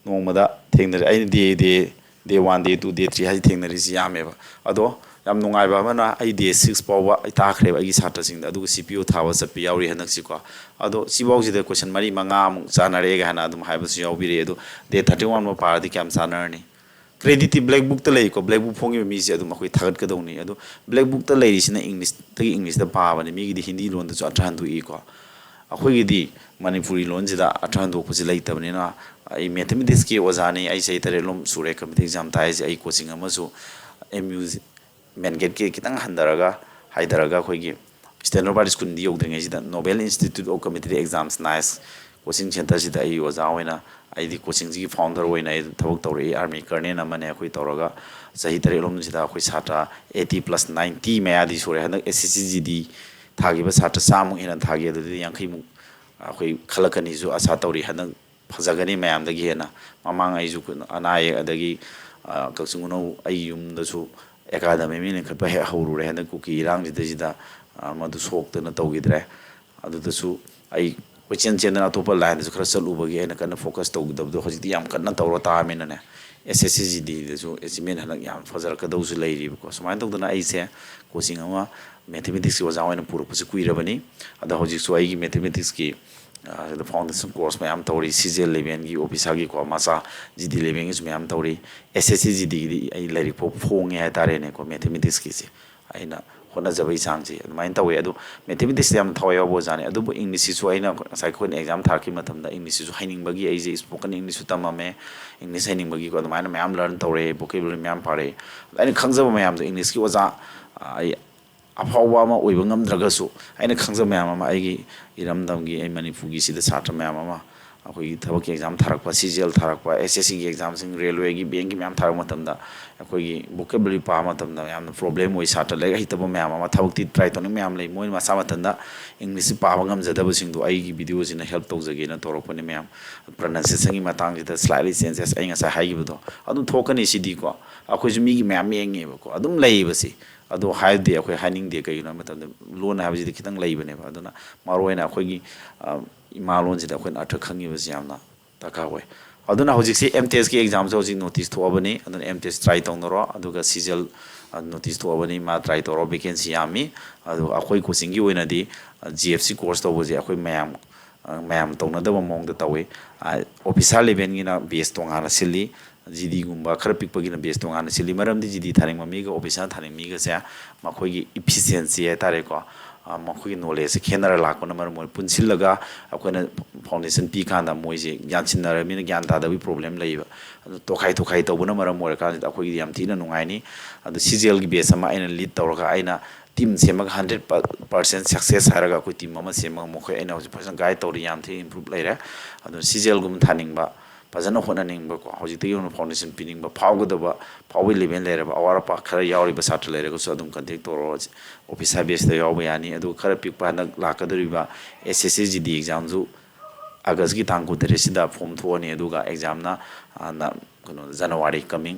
ꯅꯣꯡꯃꯗ ꯊꯦꯡꯅꯔꯤ, ꯑꯩꯅ day, day, day one, day two, day three ꯍꯥꯏꯁꯤ ꯊꯦꯡꯅꯔꯤꯁꯤ ꯌꯥꯝꯃꯦꯕ꯫ ꯑꯗꯣ ꯌꯥꯝ ꯅꯨꯡꯉꯥꯏꯕ ꯑꯃꯅ, ꯑꯩ ꯗꯦ ꯁꯤꯛꯁ ꯐꯥꯎꯕ ꯑꯩ ꯇꯥꯈ꯭ꯔꯦꯕ ꯑꯩꯒꯤ ꯁꯥꯇ꯭ꯔꯁꯤꯡꯗ, ꯑꯗꯨꯒ ꯁꯤ ꯄꯤ ꯑꯣ ꯊꯥꯕ ꯆꯠꯄ ꯌꯥꯎꯔꯤ ꯍꯟꯗꯛꯁꯤꯀꯣ꯫ ꯑꯗꯣ ꯁꯤꯐꯥꯎꯁꯤꯗ ꯀꯣꯏꯁꯟ ꯃꯔꯤ ꯃꯉꯥꯃꯨꯛ ꯆꯥꯟꯅꯔꯛꯑꯦꯒ ꯍꯥꯏꯅ ꯑꯗꯨꯝ ꯍꯥꯏꯕꯁꯨ ꯌꯥꯎꯕꯤꯔꯛꯑꯦ꯫ ꯑꯗꯣ ꯗꯦ ꯊꯥꯔꯇꯤ ꯋꯥꯟ ꯐꯥꯎ ꯄꯥꯔꯗꯤ ꯀꯌꯥꯝ ꯆꯥꯟꯅꯔꯅꯤ? ꯀ꯭ꯔꯦꯗꯤꯠꯇꯤ ꯕ꯭ꯂꯦꯛ ꯕꯨꯛꯇ ꯂꯩꯀꯣ, ꯕ꯭ꯂꯦꯛ ꯕꯨꯛ ꯐꯣꯡꯉꯤꯕ ꯃꯤꯁꯦ ꯑꯗꯨꯝ ꯑꯩꯈꯣꯏ ꯊꯥꯒꯠꯀꯗꯧꯅꯤ꯫ ꯑꯗꯣ ꯕ꯭ꯂꯦꯛ ꯕꯨꯛꯇ ꯂꯩꯔꯤꯁꯤꯅ ꯏꯪꯂꯤꯁꯇꯒꯤ ꯏꯪꯂꯤꯁꯇ ꯄꯥꯕꯅꯤ, ꯃꯤꯒꯤꯗꯤ ꯍꯤꯟꯗꯤ ꯂꯣꯟꯗꯁꯨ ꯑꯔꯊ ꯍꯟꯗꯣꯛꯏꯀꯣ꯫ ꯑꯩꯈꯣꯏꯒꯤꯗꯤ ꯃꯅꯤꯄꯨꯔꯤ ꯂꯣꯟꯁꯤꯗ ꯑꯔꯊ ꯍꯟꯗꯣꯛꯄꯁꯤ ꯂꯩꯇꯕꯅꯤꯅ, ꯑꯩ ꯃꯦꯊꯃꯦꯇꯤꯛꯁꯀꯤ ꯑꯣꯖꯥꯅꯤ, ꯑꯩ ꯆꯍꯤ ꯇꯔꯦꯠꯂꯣꯝ ꯁꯨꯔꯦ ꯀꯝꯄꯤꯇꯤꯇꯤꯚ ꯑꯦꯛꯖꯥꯝ ꯊꯥꯏꯁꯦ꯫ ꯑꯩ ꯀꯣꯆꯤꯡ ꯑꯃꯁꯨ ꯑꯦꯝ ꯌꯨ ꯃꯦꯟ ꯒꯦꯠꯀꯤ ꯈꯤꯇꯪ ꯍꯟꯊꯔꯒ, ꯍꯥꯏꯊꯔꯒ ꯑꯩꯈꯣꯏꯒꯤ ꯁ꯭ꯇꯦꯅꯣꯒ꯭ꯔꯥꯐꯔ ꯁ꯭ꯀꯨꯜꯗꯤ ꯌꯧꯗ꯭ꯔꯤꯉꯩꯁꯤꯗ Nobel institute of competitive exams, nice coaching ꯁꯦꯟꯇꯔꯁꯤꯗ ꯑꯩ ꯑꯣꯖꯥ ꯑꯣꯏꯅ, ꯑꯩꯗꯤ ꯀꯣꯆꯤꯡꯁꯤꯒꯤ ꯐꯥꯎꯟꯗꯔ ꯑꯣꯏꯅ ꯑꯩ ꯊꯕꯛ ꯇꯧꯔꯛꯏ꯫ ꯑꯥꯔꯃꯤ ꯀꯔꯅꯦꯜ ꯑꯃꯅꯦ ꯑꯩꯈꯣꯏ ꯇꯧꯔꯒ꯫ ꯆꯍꯤ ꯇꯔꯦꯠꯂꯣꯝꯁꯤꯗ ꯑꯩꯈꯣꯏ ꯁꯥꯇ꯭ꯔ ꯑꯩꯠꯇꯤ ꯄ꯭ꯂꯁ ꯅꯥꯏꯟꯇꯤ ꯃꯌꯥꯗꯤ ꯁꯨꯔꯦ꯫ ꯍꯟꯗꯛ ꯑꯦꯁ ꯑꯦꯁ ꯁꯤ ꯖꯤ ꯗꯤ ꯊꯥꯈꯤꯕ ꯁꯥꯇ꯭ꯔ ꯆꯥꯝꯃꯨꯛ ꯍꯦꯟꯅ ꯊꯥꯈꯤ꯫ ꯑꯗꯨꯗꯤ ꯌꯥꯡꯈꯩꯃꯨꯛ ꯑꯩꯈꯣꯏ ꯈꯜꯂꯛꯀꯅꯤꯁꯨ ꯑꯁꯥ ꯇꯧꯔꯤ꯫ ꯍꯟꯗꯛ ꯐꯖꯒꯅꯤ ꯃꯌꯥꯝꯗꯒꯤ ꯍꯦꯟꯅ꯫ ꯃꯃꯥꯡ ꯑꯩꯁꯨ ꯑꯅꯥ ꯑꯌꯦꯛ, ꯑꯗꯒꯤ, ꯑ, ꯀꯛꯆꯤꯡ ꯈꯨꯅꯧ ꯑꯩꯒꯤ ꯌꯨꯝꯗꯁꯨ ꯑꯦꯀꯥꯗꯃꯤ ꯑꯃ ꯂꯤꯡꯈꯠꯄ ꯍꯦꯛ ꯍꯧꯔꯨꯔꯦ꯫ ꯍꯟꯗꯛ ꯀꯨꯀꯤ ꯏꯔꯥꯡꯁꯤꯗꯩꯁꯤꯗ, ꯑ, ꯃꯗꯨ ꯁꯣꯛꯇꯅ ꯇꯧꯈꯤꯗ꯭ꯔꯦ꯫ ꯑꯗꯨꯗꯁꯨ ꯑꯩ ꯀꯣꯏꯆꯦꯟ ꯆꯦꯟꯗꯅ ꯑꯇꯣꯞꯄ ꯂꯥꯏꯟꯗꯁꯨ ꯈꯔ ꯆꯠꯂꯨꯕꯒꯤ ꯑꯩꯅ ꯀꯟꯅ ꯐꯣꯀꯁ ꯇꯧꯈꯤꯗꯕꯗꯣ ꯍꯧꯖꯤꯛꯇꯤ ꯌꯥꯝ ꯀꯟꯅ ꯇꯧꯔ ꯇꯥꯔꯃꯤꯅꯅꯦ, ꯑꯦꯁ ꯑꯦꯁ ꯁꯤ ꯖꯤ ꯗꯤꯗꯁꯨ ꯑꯦꯆꯤꯞꯃꯦꯟ ꯍꯟꯗꯛ ꯌꯥꯝ ꯐꯖꯔꯛꯀꯗꯧꯁꯨ ꯂꯩꯔꯤꯕꯀꯣ꯫ ꯁꯨꯃꯥꯏꯅ ꯇꯧꯗꯅ ꯑꯩꯁꯦ ꯀꯣꯆꯤꯡ ꯑꯃ ꯃꯦꯊꯃꯦꯇꯤꯛꯁꯀꯤ ꯑꯣꯖꯥ ꯑꯣꯏꯅ ꯄꯨꯔꯛꯄꯁꯤ ꯀꯨꯏꯔꯕꯅꯤ꯫ ꯑꯗꯣ ꯍꯧꯖꯤꯛꯁꯨ ꯑꯩꯒꯤ ꯃꯦꯊꯃꯦꯇꯤꯛꯁꯀꯤ, ꯑ, ꯁꯤꯗ ꯐꯥꯎꯟꯗꯦꯁꯟ ꯀꯣꯔꯁ ꯃꯌꯥꯝ ꯇꯧꯔꯤ, ꯁꯤ ꯖꯤ ꯑꯦꯜ ꯂꯦꯚꯦꯜꯒꯤ, ꯑꯣꯐꯤꯁꯥꯔꯒꯤꯀꯣ, ꯃꯆꯥ ꯖꯤ ꯗꯤ ꯂꯦꯚꯦꯜꯒꯤꯁꯨ ꯃꯌꯥꯝ ꯇꯧꯔꯤ꯫ ꯑꯦꯁ ꯑꯦꯁ ꯁꯤ ꯖꯤ ꯗꯤꯒꯤꯗꯤ ꯑꯩ ꯂꯥꯏꯔꯤꯛ ꯐꯥꯎ ꯐꯣꯡꯉꯦ ꯍꯥꯏꯇꯥꯔꯦꯅꯦꯀꯣ, ꯃꯦꯊꯃꯦꯇꯤꯛꯁꯀꯤꯁꯦ꯫ ꯑꯩꯅ ꯍꯣꯠꯅꯖꯕꯒꯤ ꯆꯥꯡꯁꯦ ꯑꯗꯨꯃꯥꯏꯅ ꯇꯧꯋꯦ꯫ ꯑꯗꯣ ꯃꯦꯊꯃꯦꯇꯤꯛꯁꯇ ꯌꯥꯝ ꯊꯋꯥꯏ ꯌꯥꯎꯕ ꯑꯣꯖꯥꯅꯤ꯫ ꯑꯗꯨꯕꯨ ꯏꯪꯂꯤꯁꯁꯤꯁꯨ ꯑꯩꯅ ꯉꯁꯥꯏ ꯑꯩꯈꯣꯏꯅ ꯑꯦꯛꯖꯥꯝ ꯊꯥꯔꯛꯈꯤꯕ ꯃꯇꯝꯗ ꯏꯪꯂꯤꯁꯁꯤꯁꯨ ꯍꯩꯅꯤꯡꯕꯒꯤ ꯑꯩꯁꯦ ꯁ꯭ꯄꯣꯀꯟ ꯏꯪꯂꯤꯁꯁꯨ ꯇꯝꯃꯝꯃꯦ꯫ ꯏꯪꯂꯤꯁ ꯍꯩꯅꯤꯡꯕꯒꯤꯀꯣ ꯑꯗꯨꯃꯥꯏꯅ ꯃꯌꯥꯝ ꯂꯔꯟ ꯇꯧꯔꯦ, ꯚꯣꯀꯦꯕꯨꯂꯔꯤ ꯃꯌꯥꯝ ꯄꯥꯔꯛꯑꯦ꯫ ꯑꯗ ꯑꯩꯅ ꯈꯪꯖꯕ ꯃꯌꯥꯝꯗꯣ ꯏꯪꯂꯤꯁꯀꯤ ꯑꯣꯖꯥ, ꯑ, ꯑꯩ ꯑꯐꯥꯎꯕ ꯑꯃ ꯑꯣꯏꯕ ꯉꯝꯗ꯭ꯔꯒꯁꯨ ꯑꯩꯅ ꯈꯪꯖꯕ ꯃꯌꯥꯝ ꯑꯃ ꯑꯩꯒꯤ ꯏꯔꯝꯗꯝꯒꯤ, ꯑꯩ ꯃꯅꯤꯄꯨꯔꯒꯤ ꯁꯤꯗ ꯁꯥꯇ꯭ꯔ ꯃꯌꯥꯝ ꯑꯃ ꯑꯩꯈꯣꯏꯒꯤ ꯊꯕꯛꯀꯤ ꯑꯦꯛꯖꯥꯝ ꯊꯥꯔꯛꯄ, ꯁꯤ ꯖꯤ ꯑꯦꯜ ꯊꯥꯔꯛꯄ, ꯑꯦꯁ ꯑꯦꯁ ꯁꯤꯒꯤ ꯑꯦꯛꯖꯥꯝꯁꯤꯡ, ꯔꯦꯜꯋꯦꯒꯤ, ꯕꯦꯡꯒꯤ ꯃꯌꯥꯝ ꯊꯥꯔꯛꯄ ꯃꯇꯝꯗ ꯑꯩꯈꯣꯏꯒꯤ ꯚꯣꯀꯦꯕꯨꯂꯔꯤ ꯄꯥꯕ ꯃꯇꯝꯗ ꯌꯥꯝꯅ ꯄ꯭ꯔꯣꯕ꯭ꯂꯦꯝ ꯑꯣꯏ꯫ ꯁꯥꯇ꯭ꯔ ꯂꯥꯏꯔꯤꯛ ꯍꯩꯇꯕ ꯃꯌꯥꯝ ꯑꯃ, ꯊꯕꯛꯇꯤ ꯇ꯭ꯔꯥꯏ ꯇꯧꯅꯤꯡ ꯃꯌꯥꯝ ꯂꯩ, ꯃꯣꯏ ꯃꯁꯥ ꯃꯊꯟꯇ ꯏꯪꯂꯤꯁꯁꯤ ꯄꯥꯕ ꯉꯝꯖꯗꯕꯁꯤꯡꯗꯣ ꯑꯩꯒꯤ ꯚꯤꯗꯤꯑꯣꯁꯤꯅ ꯍꯦꯜꯞ ꯇꯧꯖꯒꯦꯅ ꯇꯧꯔꯛꯄꯅꯤ ꯃꯌꯥꯝ꯫ ꯄ꯭ꯔꯅꯟꯁꯤꯌꯦꯁꯟꯒꯤ ꯃꯇꯥꯡꯁꯤꯗ ꯁ꯭ꯂꯥꯏꯠꯂꯤ ꯆꯦꯟꯖꯦꯁ ꯑꯩ ꯉꯁꯥꯏ ꯍꯥꯏꯈꯤꯕꯗꯣ ꯑꯗꯨꯝ ꯊꯣꯛꯀꯅꯤ꯫ ꯁꯤꯗꯤꯀꯣ ꯑꯩꯈꯣꯏꯁꯨ ꯃꯤꯒꯤ ꯃꯌꯥꯝ ꯌꯦꯡꯉꯦꯕꯀꯣ, ꯑꯗꯨꯝ ꯂꯩꯌꯦꯕꯁꯤ꯫ ꯑꯗꯣ ꯍꯥꯏꯗꯤ ꯑꯩꯈꯣꯏ ꯍꯥꯏꯅꯤꯡꯗꯦ, ꯀꯩꯒꯤꯅꯣ ꯍꯥꯏꯕ ꯃꯇꯝꯗ ꯂꯣꯟ ꯍꯥꯏꯕꯁꯤꯗꯤ ꯈꯤꯇꯪ ꯂꯩꯕꯅꯦꯕ꯫ ꯑꯗꯨꯅ ꯃꯔꯨꯑꯣꯏꯅ ꯑꯩꯈꯣꯏꯒꯤ, ꯑ, ꯏꯃꯥ ꯂꯣꯟꯁꯤꯗ ꯑꯩꯈꯣꯏꯅ ꯑꯔꯊ ꯈꯪꯉꯤꯕꯁꯤ ꯌꯥꯝꯅ ꯗꯔꯀꯥꯔ ꯑꯣꯏ꯫ ꯑꯗꯨꯅ ꯍꯧꯖꯤꯛꯁꯤ ꯑꯦꯝ ꯇꯤ ꯑꯦꯁꯀꯤ ꯑꯦꯛꯖꯥꯝꯁꯨ ꯍꯧꯖꯤꯛ ꯅꯣꯇꯤꯁ ꯊꯣꯛꯑꯕꯅꯤ꯫ ꯑꯗꯨꯅ ꯑꯦꯝ ꯇꯤ ꯑꯦꯁ ꯇ꯭ꯔꯥꯏ ꯇꯧꯅꯔꯣ꯫ ꯑꯗꯨꯒ ꯁꯤ ꯖꯤ ꯑꯦꯜ ꯅꯣꯇꯤꯁ ꯊꯣꯛꯑꯕꯅꯤ, ꯃꯥ ꯇ꯭ꯔꯥꯏ ꯇꯧꯔꯣ, ꯚꯦꯀꯦꯟꯁꯤ ꯌꯥꯝꯃꯤ꯫ ꯑꯗꯨ ꯑꯩꯈꯣꯏ ꯀꯣꯆꯤꯡꯒꯤ ꯑꯣꯏꯅꯗꯤ ꯖꯤ ꯑꯦꯐ ꯁꯤ ꯀꯣꯔꯁ ꯇꯧꯕꯁꯦ ꯑꯩꯈꯣꯏ ꯃꯌꯥꯝ, ꯃꯌꯥꯝ ꯇꯧꯅꯗꯕ ꯃꯑꯣꯡꯗ ꯇꯧꯏ꯫ ꯑꯣꯐꯤꯁꯥꯔ ꯂꯦꯚꯦꯜꯒꯤꯅ ꯕꯦꯁ ꯇꯣꯉꯥꯟꯅ ꯁꯤꯜꯂꯤ, ꯖꯤ ꯗꯤꯒꯨꯝꯕ ꯈꯔ ꯄꯤꯛꯄꯒꯤꯅ ꯕꯦꯁ ꯇꯣꯉꯥꯟꯅ ꯁꯤꯜꯂꯤ꯫ ꯃꯔꯝꯗꯤ ꯖꯤ ꯗꯤ ꯊꯥꯅꯤꯡꯕ ꯃꯤꯒ ꯑꯣꯐꯤꯁꯥꯔ ꯊꯥꯅꯤꯡꯕ ꯃꯤꯒꯁꯦ ꯃꯈꯣꯏꯒꯤ ꯏꯐꯤꯁꯤꯌꯦꯟꯁꯤ ꯍꯥꯏꯇꯥꯔꯦꯀꯣ, ꯃꯈꯣꯏꯒꯤ ꯅꯣꯂꯦꯖꯁꯦ ꯈꯦꯠꯅꯔ ꯂꯥꯛꯄꯅ ꯃꯔꯝ ꯑꯣꯏꯔ ꯄꯨꯟꯁꯤꯜꯂꯒ ꯑꯩꯈꯣꯏꯅ ꯐꯥꯎꯟꯗꯦꯁꯟ ꯄꯤꯀꯥꯟꯗ ꯃꯣꯏꯁꯦ ꯌꯥꯟꯁꯤꯟꯅꯔꯕꯅꯤꯅ ꯒ꯭ꯌꯥꯟ ꯇꯥꯗꯕꯒꯤ ꯄ꯭ꯔꯣꯕ꯭ꯂꯦꯝ ꯂꯩꯌꯦꯕ꯫ ꯑꯗꯨ ꯇꯣꯈꯥꯏ ꯇꯣꯈꯥꯏ ꯇꯧꯕꯅ ꯃꯔꯝ ꯑꯣꯏꯔꯀꯥꯟꯁꯤꯗ ꯑꯩꯈꯣꯏꯒꯤꯗꯤ ꯌꯥꯝ ꯊꯤꯅ ꯅꯨꯡꯉꯥꯏꯅꯤ꯫ ꯑꯗꯨ ꯁꯤ ꯖꯤ ꯑꯦꯜꯒꯤ ꯕꯦꯁ ꯑꯃ ꯑꯩꯅ ꯂꯤꯗ ꯇꯧꯔꯒ ꯑꯩꯅ ꯇꯤꯝ ꯁꯦꯝꯃꯒ ꯍꯟꯗ꯭ꯔꯦꯠ ꯄꯥꯔꯁꯦꯟ ꯁꯛꯁꯦꯁ ꯍꯥꯏꯔꯒ ꯑꯩꯈꯣꯏ ꯇꯤꯝ ꯑꯃ ꯁꯦꯝꯃꯒ ꯃꯈꯣꯏ ꯑꯩꯅ ꯍꯧꯖꯤꯛ ꯐꯖꯅ ꯒꯥꯏꯗ ꯇꯧꯔꯤ, ꯌꯥꯝ ꯊꯤꯅ ꯏꯝꯄ꯭ꯔꯨꯞ ꯂꯩꯔꯦ꯫ ꯑꯗꯨꯅ ꯁꯤ ꯖꯤ ꯑꯦꯜꯒꯨꯝꯕ ꯊꯥꯅꯤꯡꯕ, ꯐꯖꯅ ꯍꯣꯠꯅꯅꯤꯡꯕꯀꯣ, ꯍꯧꯖꯤꯛꯇꯒꯤ ꯍꯧꯅ ꯐꯥꯎꯟꯗꯦꯁꯟ ꯄꯤꯅꯤꯡꯕ, ꯐꯥꯎꯒꯗꯕ, ꯐꯥꯎꯕꯒꯤ ꯂꯦꯚꯦꯜ ꯂꯩꯔꯕ, ꯑꯋꯥꯠ ꯑꯄꯥ ꯈꯔ ꯌꯥꯎꯔꯤꯕ ꯁꯥꯇ꯭ꯔ ꯂꯩꯔꯒꯁꯨ ꯑꯗꯨꯝ ꯀꯟꯇꯦꯛ ꯇꯧꯔꯛꯑꯣ꯫ ꯑꯣꯐꯤꯁꯥꯔ ꯕꯦꯁꯇ ꯌꯥꯎꯕ ꯌꯥꯅꯤ꯫ ꯑꯗꯨꯒ ꯈꯔ ꯄꯤꯛꯄ ꯍꯟꯗꯛ ꯂꯥꯛꯀꯗꯧꯔꯤꯕ ꯑꯦꯁ ꯑꯦꯁ ꯁꯤ ꯖꯤ ꯗꯤ ꯑꯦꯛꯖꯥꯝꯁꯨ ꯑꯥꯒꯁꯀꯤ ꯇꯥꯡ ꯀꯨꯟꯇꯔꯦꯠꯁꯤꯗ ꯐꯣꯝ ꯊꯣꯛꯑꯅꯤ꯫ ꯑꯗꯨꯒ ꯑꯦꯛꯖꯥꯝꯅ, ꯑ, ꯅ-, ꯀꯩꯅꯣ, ꯖꯅꯋꯥꯔꯤ coming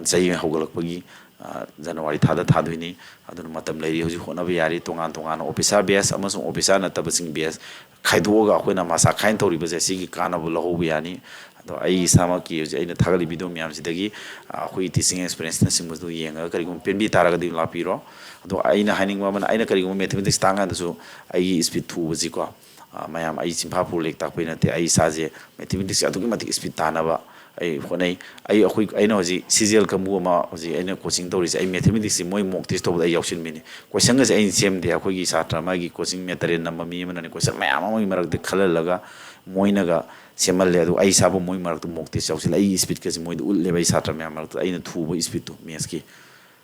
ꯆꯍꯤ ꯍꯧꯒꯠꯂꯛꯄꯒꯤ, ꯑ, ꯖꯅꯋꯥꯔꯤ ꯊꯥꯗ ꯊꯥꯗꯣꯏꯅꯤ꯫ ꯑꯗꯨꯅ ꯃꯇꯝ ꯂꯩꯔꯤ, ꯍꯧꯖꯤꯛ ꯍꯣꯠꯅꯕ ꯌꯥꯔꯤ꯫ ꯇꯣꯉꯥꯟ ꯇꯣꯉꯥꯟꯅ ꯑꯣꯐꯤꯁꯥꯔ ꯕꯦꯁ ꯑꯃꯁꯨꯡ ꯑꯣꯐꯤꯁꯥꯔ ꯅꯠꯇꯕꯁꯤꯡ ꯕꯦꯁ ꯈꯥꯏꯗꯣꯛꯑꯒ ꯑꯩꯈꯣꯏꯅ ꯃꯁꯥ ꯈꯥꯏꯅ ꯇꯧꯔꯤꯕꯁꯦ ꯁꯤꯒꯤ ꯀꯥꯟꯅꯕ ꯂꯧꯍꯧꯕ ꯌꯥꯅꯤ꯫ ꯑꯗꯣ ꯑꯩ ꯏꯁꯥꯃꯛꯀꯤ ꯍꯧꯖꯤꯛ ꯑꯩꯅ ꯊꯥꯒꯠꯂꯤꯕ ꯚꯤꯗꯤꯑꯣ ꯃꯌꯥꯝꯁꯤꯗꯒꯤ, ꯑ, ꯑꯩꯈꯣꯏꯒꯤ ꯇꯤꯆꯤꯡ ꯑꯦꯛꯁꯄꯤꯔꯤꯌꯦꯟꯁꯅꯆꯤꯡꯕꯗꯨ ꯌꯦꯡꯉꯒ ꯀꯔꯤꯒꯨꯝꯕ ꯄꯦꯟꯕꯤ ꯇꯥꯔꯒꯗꯤ ꯂꯥꯛꯄꯤꯔꯣ꯫ ꯑꯗꯣ ꯑꯩꯅ ꯍꯥꯏꯅꯤꯡꯕ ꯑꯃꯅ, ꯑꯩꯅ ꯀꯔꯤꯒꯨꯝꯕ ꯃꯦꯊꯃꯦꯇꯤꯛꯁ ꯇꯥꯛ ꯀꯥꯟꯗꯁꯨ ꯑꯩꯒꯤ ꯏꯁꯄꯤꯠ ꯊꯨꯕꯁꯤꯀꯣ, ꯑ, ꯃꯌꯥꯝ, ꯑꯩ ꯆꯤꯟꯐꯥ ꯄꯨꯔ ꯂꯥꯏꯔꯤꯛ ꯇꯥꯛꯄꯩ ꯅꯠꯇꯦ, ꯑꯩ ꯏꯁꯥꯁꯦ ꯃꯦꯊꯃꯦꯇꯤꯛꯁꯁꯦ ꯑꯗꯨꯛꯀꯤ ꯃꯇꯤꯛ ꯏꯁꯄꯤꯠ ꯇꯥꯅꯕ ꯑꯩ ꯍꯣꯠꯅꯩ꯫ ꯑꯩ, ꯑꯩꯈꯣꯏ, ꯑꯩꯅ ꯍꯧꯖꯤꯛ ꯁꯤ ꯖꯤ ꯑꯦꯜ ꯀꯥꯡꯕꯨ ꯑꯃ ꯍꯧꯖꯤꯛ ꯑꯩꯅ ꯀꯣꯆꯤꯡ ꯇꯧꯔꯤꯁꯦ, ꯑꯩ ꯃꯦꯊꯃꯦꯇꯤꯛꯁꯁꯦ ꯃꯣꯏ ꯃꯣꯛ ꯇꯦꯁ ꯇꯧꯕꯗ ꯑꯩ ꯌꯥꯎꯁꯤꯟꯕꯤꯅꯤ꯫ ꯀꯣꯏꯁꯟꯒꯁꯦ ꯑꯩꯅ ꯁꯦꯝꯗꯦ, ꯑꯩꯈꯣꯏꯒꯤ ꯁꯥꯇ꯭ꯔ ꯑꯃꯒꯤ ꯀꯣꯆꯤꯡ ꯃꯦꯇꯔꯤꯌꯦꯜ ꯅꯝꯕ ꯃꯤ ꯑꯃꯅꯅꯦ ꯀꯣꯏꯁꯟ ꯃꯌꯥꯝ ꯑꯃꯒꯤ ꯃꯔꯛꯇ ꯈꯜꯍꯜꯂꯒ ꯃꯣꯏꯅꯒ ꯁꯦꯝꯍꯜꯂꯦ꯫ ꯑꯗꯨ ꯑꯩ ꯏꯁꯥꯕꯨ ꯃꯣꯏ ꯃꯔꯛꯇ ꯃꯣꯛ ꯇꯦꯁ ꯌꯥꯎꯁꯤꯜꯂꯦ, ꯑꯩꯒꯤ ꯏꯁꯄꯤꯠꯀꯁꯦ ꯃꯣꯏꯗ ꯎꯠꯂꯦꯕ, ꯑꯩ ꯁꯥꯇ꯭ꯔ ꯃꯌꯥꯝ ꯃꯔꯛꯇ ꯑꯩꯅ ꯊꯨꯕ ꯏꯁꯄꯤꯠꯇꯣ ꯃꯦꯠꯁꯀꯤ꯫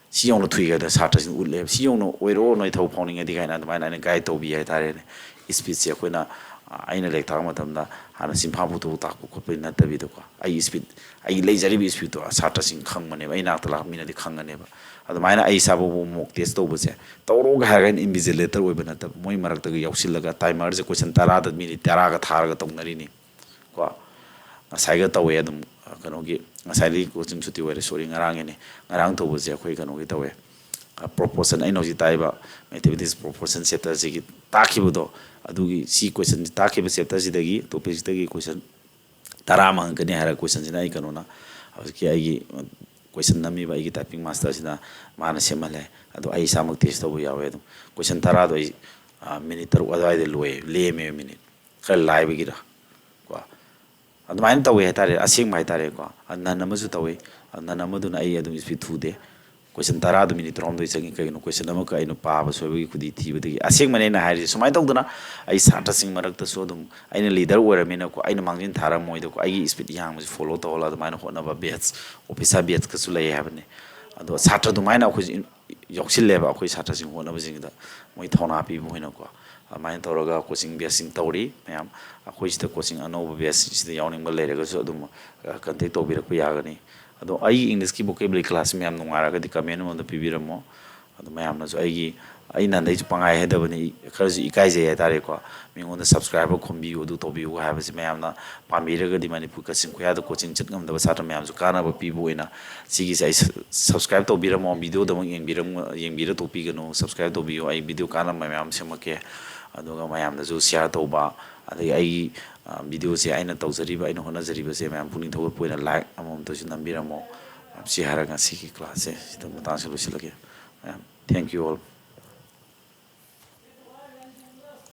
ꯁꯤ ꯌꯧꯅ ꯊꯨꯏ ꯀꯥꯏꯅ ꯁꯥꯇ꯭ꯔꯁꯤꯡ ꯎꯠꯂꯦꯕ꯫ ꯁꯤ ꯌꯧꯅ ꯑꯣꯏꯔꯛꯑꯣ ꯅꯣꯏ ꯊꯕꯛ ꯐꯥꯎꯅꯤꯡꯉꯗꯤ ꯀꯥꯏꯅ ꯑꯗꯨꯃꯥꯏꯅ ꯑꯩꯅ ꯒꯥꯏꯗ ꯇꯧꯕꯤ ꯍꯥꯏꯇꯥꯔꯦꯅꯦ꯫ ꯏꯁꯄꯤꯠꯁꯦ ꯑꯩꯈꯣꯏꯅ, ꯑ, ꯑꯩꯅ ꯂꯥꯏꯔꯤꯛ ꯇꯥꯛꯄ ꯃꯇꯝꯗ ꯍꯥꯟꯅ ꯆꯤꯟꯐꯥ ꯄꯨꯊꯣꯛ ꯇꯥꯛꯄ ꯈꯣꯠꯄꯗꯤ ꯅꯠꯇꯕꯤꯗꯀꯣ, ꯑꯩ ꯏꯁꯄꯤꯠ, ꯑꯩꯒꯤ ꯂꯩꯖꯔꯤꯕ ꯏꯁꯄꯤꯠꯇꯣ ꯁꯥꯇ꯭ꯔꯁꯤꯡ ꯈꯪꯕꯅꯦꯕ, ꯑꯩ ꯅꯥꯛꯇ ꯂꯥꯛꯄ ꯃꯤꯅꯗꯤ ꯈꯪꯒꯅꯦꯕ꯫ ꯑꯗꯨꯃꯥꯏꯅ ꯑꯩ ꯏꯁꯥꯕꯨ ꯃꯣꯛ ꯇꯦꯁ ꯇꯧꯕꯁꯦ ꯇꯧꯔꯣꯒ ꯍꯥꯏꯔꯒ ꯑꯩꯅ ꯏꯟꯚꯤꯖꯤꯂꯦꯇꯔ ꯑꯣꯏꯕ ꯅꯠꯇꯕ, ꯃꯣꯏ ꯃꯔꯛꯇꯒ ꯌꯥꯎꯁꯤꯜꯂꯒ ꯇꯥꯏꯃꯔꯁꯦ ꯀꯣꯏꯁꯟ ꯇꯔꯥꯗ ꯃꯤꯅꯤꯠ ꯇꯔꯥꯒ ꯊꯥꯔꯒ ꯇꯧꯅꯔꯤꯅꯤ꯫ ꯀꯣ, ꯉꯁꯥꯏꯒ ꯇꯧꯋꯦ ꯑꯗꯨꯝ, ꯑ, ꯀꯩꯅꯣꯒꯤ, ꯉꯁꯥꯏꯗꯤ ꯀꯣꯆꯤꯡ ꯁꯨꯇꯤ ꯑꯣꯏꯔꯦ, ꯁꯣꯔꯤ, ꯉꯔꯥꯡꯒꯤꯅꯤ꯫ ꯉꯔꯥꯡ ꯇꯧꯕꯁꯦ ꯑꯩꯈꯣꯏ ꯀꯩꯅꯣꯒꯤ ꯇꯧꯋꯦ, ꯑ, ꯄ꯭ꯔꯣꯄꯣꯔꯁꯟ, ꯑꯩꯅ ꯍꯧꯖꯤꯛ ꯇꯥꯛꯏꯕ ꯃꯦꯊꯃꯦꯇꯤꯛꯁ ꯄ꯭ꯔꯣꯄꯣꯔꯁꯟ ꯆꯦꯞꯇꯔꯁꯤꯒꯤ ꯇꯥꯛꯈꯤꯕꯗꯣ, ꯑꯗꯨꯒꯤ ꯁꯤ ꯀꯣꯏꯁꯟꯁꯤ ꯇꯥꯛꯈꯤꯕ ꯆꯦꯞꯇꯔꯁꯤꯗꯒꯤ, ꯇꯣꯄꯤꯛꯁꯤꯗꯒꯤ ꯀꯣꯏꯁꯟ ꯇꯔꯥ ꯑꯃ ꯍꯪꯉꯛꯀꯅꯤ ꯍꯥꯏꯔꯒ ꯀꯣꯏꯁꯟꯁꯤꯅ ꯑꯩ ꯀꯩꯅꯣꯅ ꯍꯧꯖꯤꯛꯀꯤ ꯑꯩꯒꯤ ꯀꯣꯏꯁꯟ ꯅꯝꯃꯤꯕ ꯑꯩꯒꯤ ꯇꯥꯏꯄꯤꯡ ꯃꯥꯁꯇꯔꯁꯤꯅ ꯃꯥꯅ ꯁꯦꯝꯍꯜꯂꯦ꯫ ꯑꯗꯣ ꯑꯩ ꯏꯁꯥꯃꯛ ꯇꯦꯁ ꯇꯧꯕ ꯌꯥꯎꯋꯦ꯫ ꯑꯗꯨꯝ ꯀꯣꯏꯁꯟ ꯇꯔꯥꯗꯣ ꯑꯩ ꯃꯤꯅꯤꯠ ꯇꯔꯨꯛ ꯑꯗꯨꯋꯥꯏꯗ ꯂꯣꯏꯌꯦ, ꯂꯦꯝꯃꯦꯕ ꯃꯤꯅꯤꯠ ꯈꯔ ꯂꯥꯏꯕꯒꯤꯔ ꯀꯣ꯫ ꯑꯗꯨꯃꯥꯏꯅ ꯇꯧꯋꯦ ꯍꯥꯏꯇꯥꯔꯦ, ꯑꯁꯦꯡꯕ ꯍꯥꯏꯇꯥꯔꯦꯀꯣ꯫ ꯅꯟ ꯑꯃꯁꯨ ꯇꯧꯋꯤ꯫ ꯅꯟ ꯑꯃꯗꯨꯅ ꯑꯩ ꯑꯗꯨꯝ ꯏꯁꯄꯤꯠ ꯊꯨꯗꯦ꯫ ꯀꯣꯏꯁꯟ ꯇꯔꯥꯗꯨ ꯃꯤꯅꯤꯠ ꯇꯔꯥꯍꯨꯝꯗꯣꯏ ꯆꯪꯉꯤ꯫ ꯀꯩꯒꯤꯅꯣ? ꯀꯣꯏꯁꯟ ꯑꯃꯈꯛ ꯑꯩꯅ ꯄꯥꯕ ꯁꯣꯏꯕꯒꯤ ꯈꯨꯗꯤ ꯊꯤꯕꯗꯒꯤ꯫ ꯑꯁꯦꯡꯕꯅꯦ ꯑꯩꯅ ꯍꯥꯏꯔꯤꯁꯦ꯫ ꯁꯨꯃꯥꯏꯅ ꯇꯧꯗꯅ ꯑꯩ ꯁꯥꯇ꯭ꯔꯁꯤꯡ ꯃꯔꯛꯇꯁꯨ ꯑꯗꯨꯝ ꯑꯩꯅ ꯂꯤꯗꯔ ꯑꯣꯏꯔꯃꯤꯅꯀꯣ, ꯑꯩꯅ ꯃꯥꯡꯖꯤꯟ ꯊꯥꯔꯝꯃꯣꯏꯗꯀꯣ, ꯑꯩꯒꯤ ꯏꯁꯄꯤꯠ ꯌꯥꯡꯕꯁꯤ ꯐꯣꯂꯣ ꯇꯧꯍꯜꯂꯒ ꯑꯗꯨꯃꯥꯏꯅ ꯍꯣꯠꯅꯕ ꯕꯦꯠꯁ, ꯑꯣꯐꯤꯁꯔ ꯕꯦꯠꯁꯀꯁꯨ ꯂꯩ ꯍꯥꯏꯕꯅꯤ꯫ ꯑꯗꯣ ꯁꯥꯇ꯭ꯔ ꯑꯗꯨꯃꯥꯏꯅ ꯑꯩꯈꯣꯏꯁꯨ ꯏꯟ-, ꯌꯥꯎꯁꯤꯜꯂꯦꯕ ꯑꯩꯈꯣꯏ ꯁꯥꯇ꯭ꯔꯁꯤꯡ ꯍꯣꯠꯅꯕꯁꯤꯡꯗ ꯃꯣꯏ ꯊꯧꯅꯥ ꯄꯤꯕ ꯑꯣꯏꯅꯀꯣ꯫ ꯑꯗꯨꯃꯥꯏꯅ ꯇꯧꯔꯒ ꯀꯣꯆꯤꯡ ꯕꯦꯠꯁꯁꯤꯡ ꯇꯧꯔꯤ ꯃꯌꯥꯝ꯫ ꯑꯩꯈꯣꯏꯁꯤꯗ ꯀꯣꯆꯤꯡ ꯑꯅꯧꯕ ꯕꯦꯠꯁꯁꯤꯗ ꯌꯥꯎꯅꯤꯡꯕ ꯂꯩꯔꯒꯁꯨ ꯑꯗꯨꯝ ꯀꯟꯇꯦꯛ ꯇꯧꯕꯤꯔꯛꯄ ꯌꯥꯒꯅꯤ꯫ ꯑꯗꯣ ꯑꯩꯒꯤ ꯏꯪꯂꯤꯁꯀꯤ vocabulary class ꯃꯌꯥꯝ ꯅꯨꯡꯉꯥꯏꯔꯒꯗꯤ comment ꯑꯃꯗ ꯄꯤꯕꯤꯔꯝꯃꯣ꯫ ꯑꯗꯣ ꯃꯌꯥꯝꯅꯁꯨ ꯑꯩꯒꯤ, ꯑꯩ ꯅꯍꯥꯟꯗꯩꯁꯨ ꯄꯪꯍꯥꯏ ꯍꯥꯏꯗꯕꯅꯤ, ꯈꯔꯁꯨ ꯏꯀꯥꯏꯖꯩ ꯍꯥꯏꯇꯥꯔꯦꯀꯣ꯫ ꯃꯤꯉꯣꯟꯗ subscribe ꯈꯣꯝꯕꯤꯌꯨ, ꯑꯗꯨ ꯇꯧꯕꯤꯌꯨ ꯍꯥꯏꯕꯁꯤ ꯃꯌꯥꯝꯅ ꯄꯥꯝꯕꯤꯔꯒꯗꯤ ꯃꯅꯤꯄꯨꯔ ꯀꯛꯆꯤꯡ ꯈꯨꯌꯥꯗ ꯀꯣꯆꯤꯡ ꯆꯠ ꯉꯝꯗꯕ ꯁꯥꯇ꯭ꯔ ꯃꯌꯥꯝꯁꯨ ꯀꯥꯟꯅꯕ ꯄꯤꯕ ꯑꯣꯏꯅ ꯁꯤꯒꯤꯁꯦ ꯑꯩ ꯁ-, subscribe ꯇꯧꯕꯤꯔꯝꯃꯣ꯫ ꯚꯤꯗꯤꯑꯣꯗꯃꯛ ꯌꯦꯡꯕꯤꯔꯝ-, ꯌꯦꯡꯕꯤꯔ ꯇꯣꯛꯄꯤꯒꯅꯨ꯫ Subscribe ꯇꯧꯕꯤꯌꯨ꯫ ꯑꯩ ꯚꯤꯗꯤꯑꯣ ꯀꯥꯟꯅꯕ ꯃꯌꯥꯝ ꯁꯦꯝꯃꯛꯀꯦ꯫ ꯑꯗꯨꯒ ꯃꯌꯥꯝꯗꯁꯨ share ꯇꯧꯕ, ꯑꯗꯒꯤ ꯑꯩꯒꯤ, ꯑ, ꯚꯤꯗꯤꯑꯣꯁꯦ ꯑꯩꯅ ꯇꯧꯖꯔꯤꯕ, ꯑꯩꯅ ꯍꯣꯠꯅꯖꯔꯤꯕꯁꯦ ꯃꯌꯥꯝ ꯄꯨꯛꯅꯤꯡ ꯊꯧꯒꯠꯄ ꯑꯣꯏꯅ like ꯑꯃꯃꯝꯇꯁꯨ ꯅꯝꯕꯤꯔꯝꯃꯣ꯫ ꯁꯤ ꯍꯥꯏꯔꯒ ꯉꯁꯤꯒꯤ classꯁꯦ ꯁꯤꯗ ꯃꯇꯥꯡꯁꯤꯗ ꯂꯣꯏꯁꯤꯜꯂꯒꯦ꯫ ꯃꯌꯥꯝ, thank you all꯫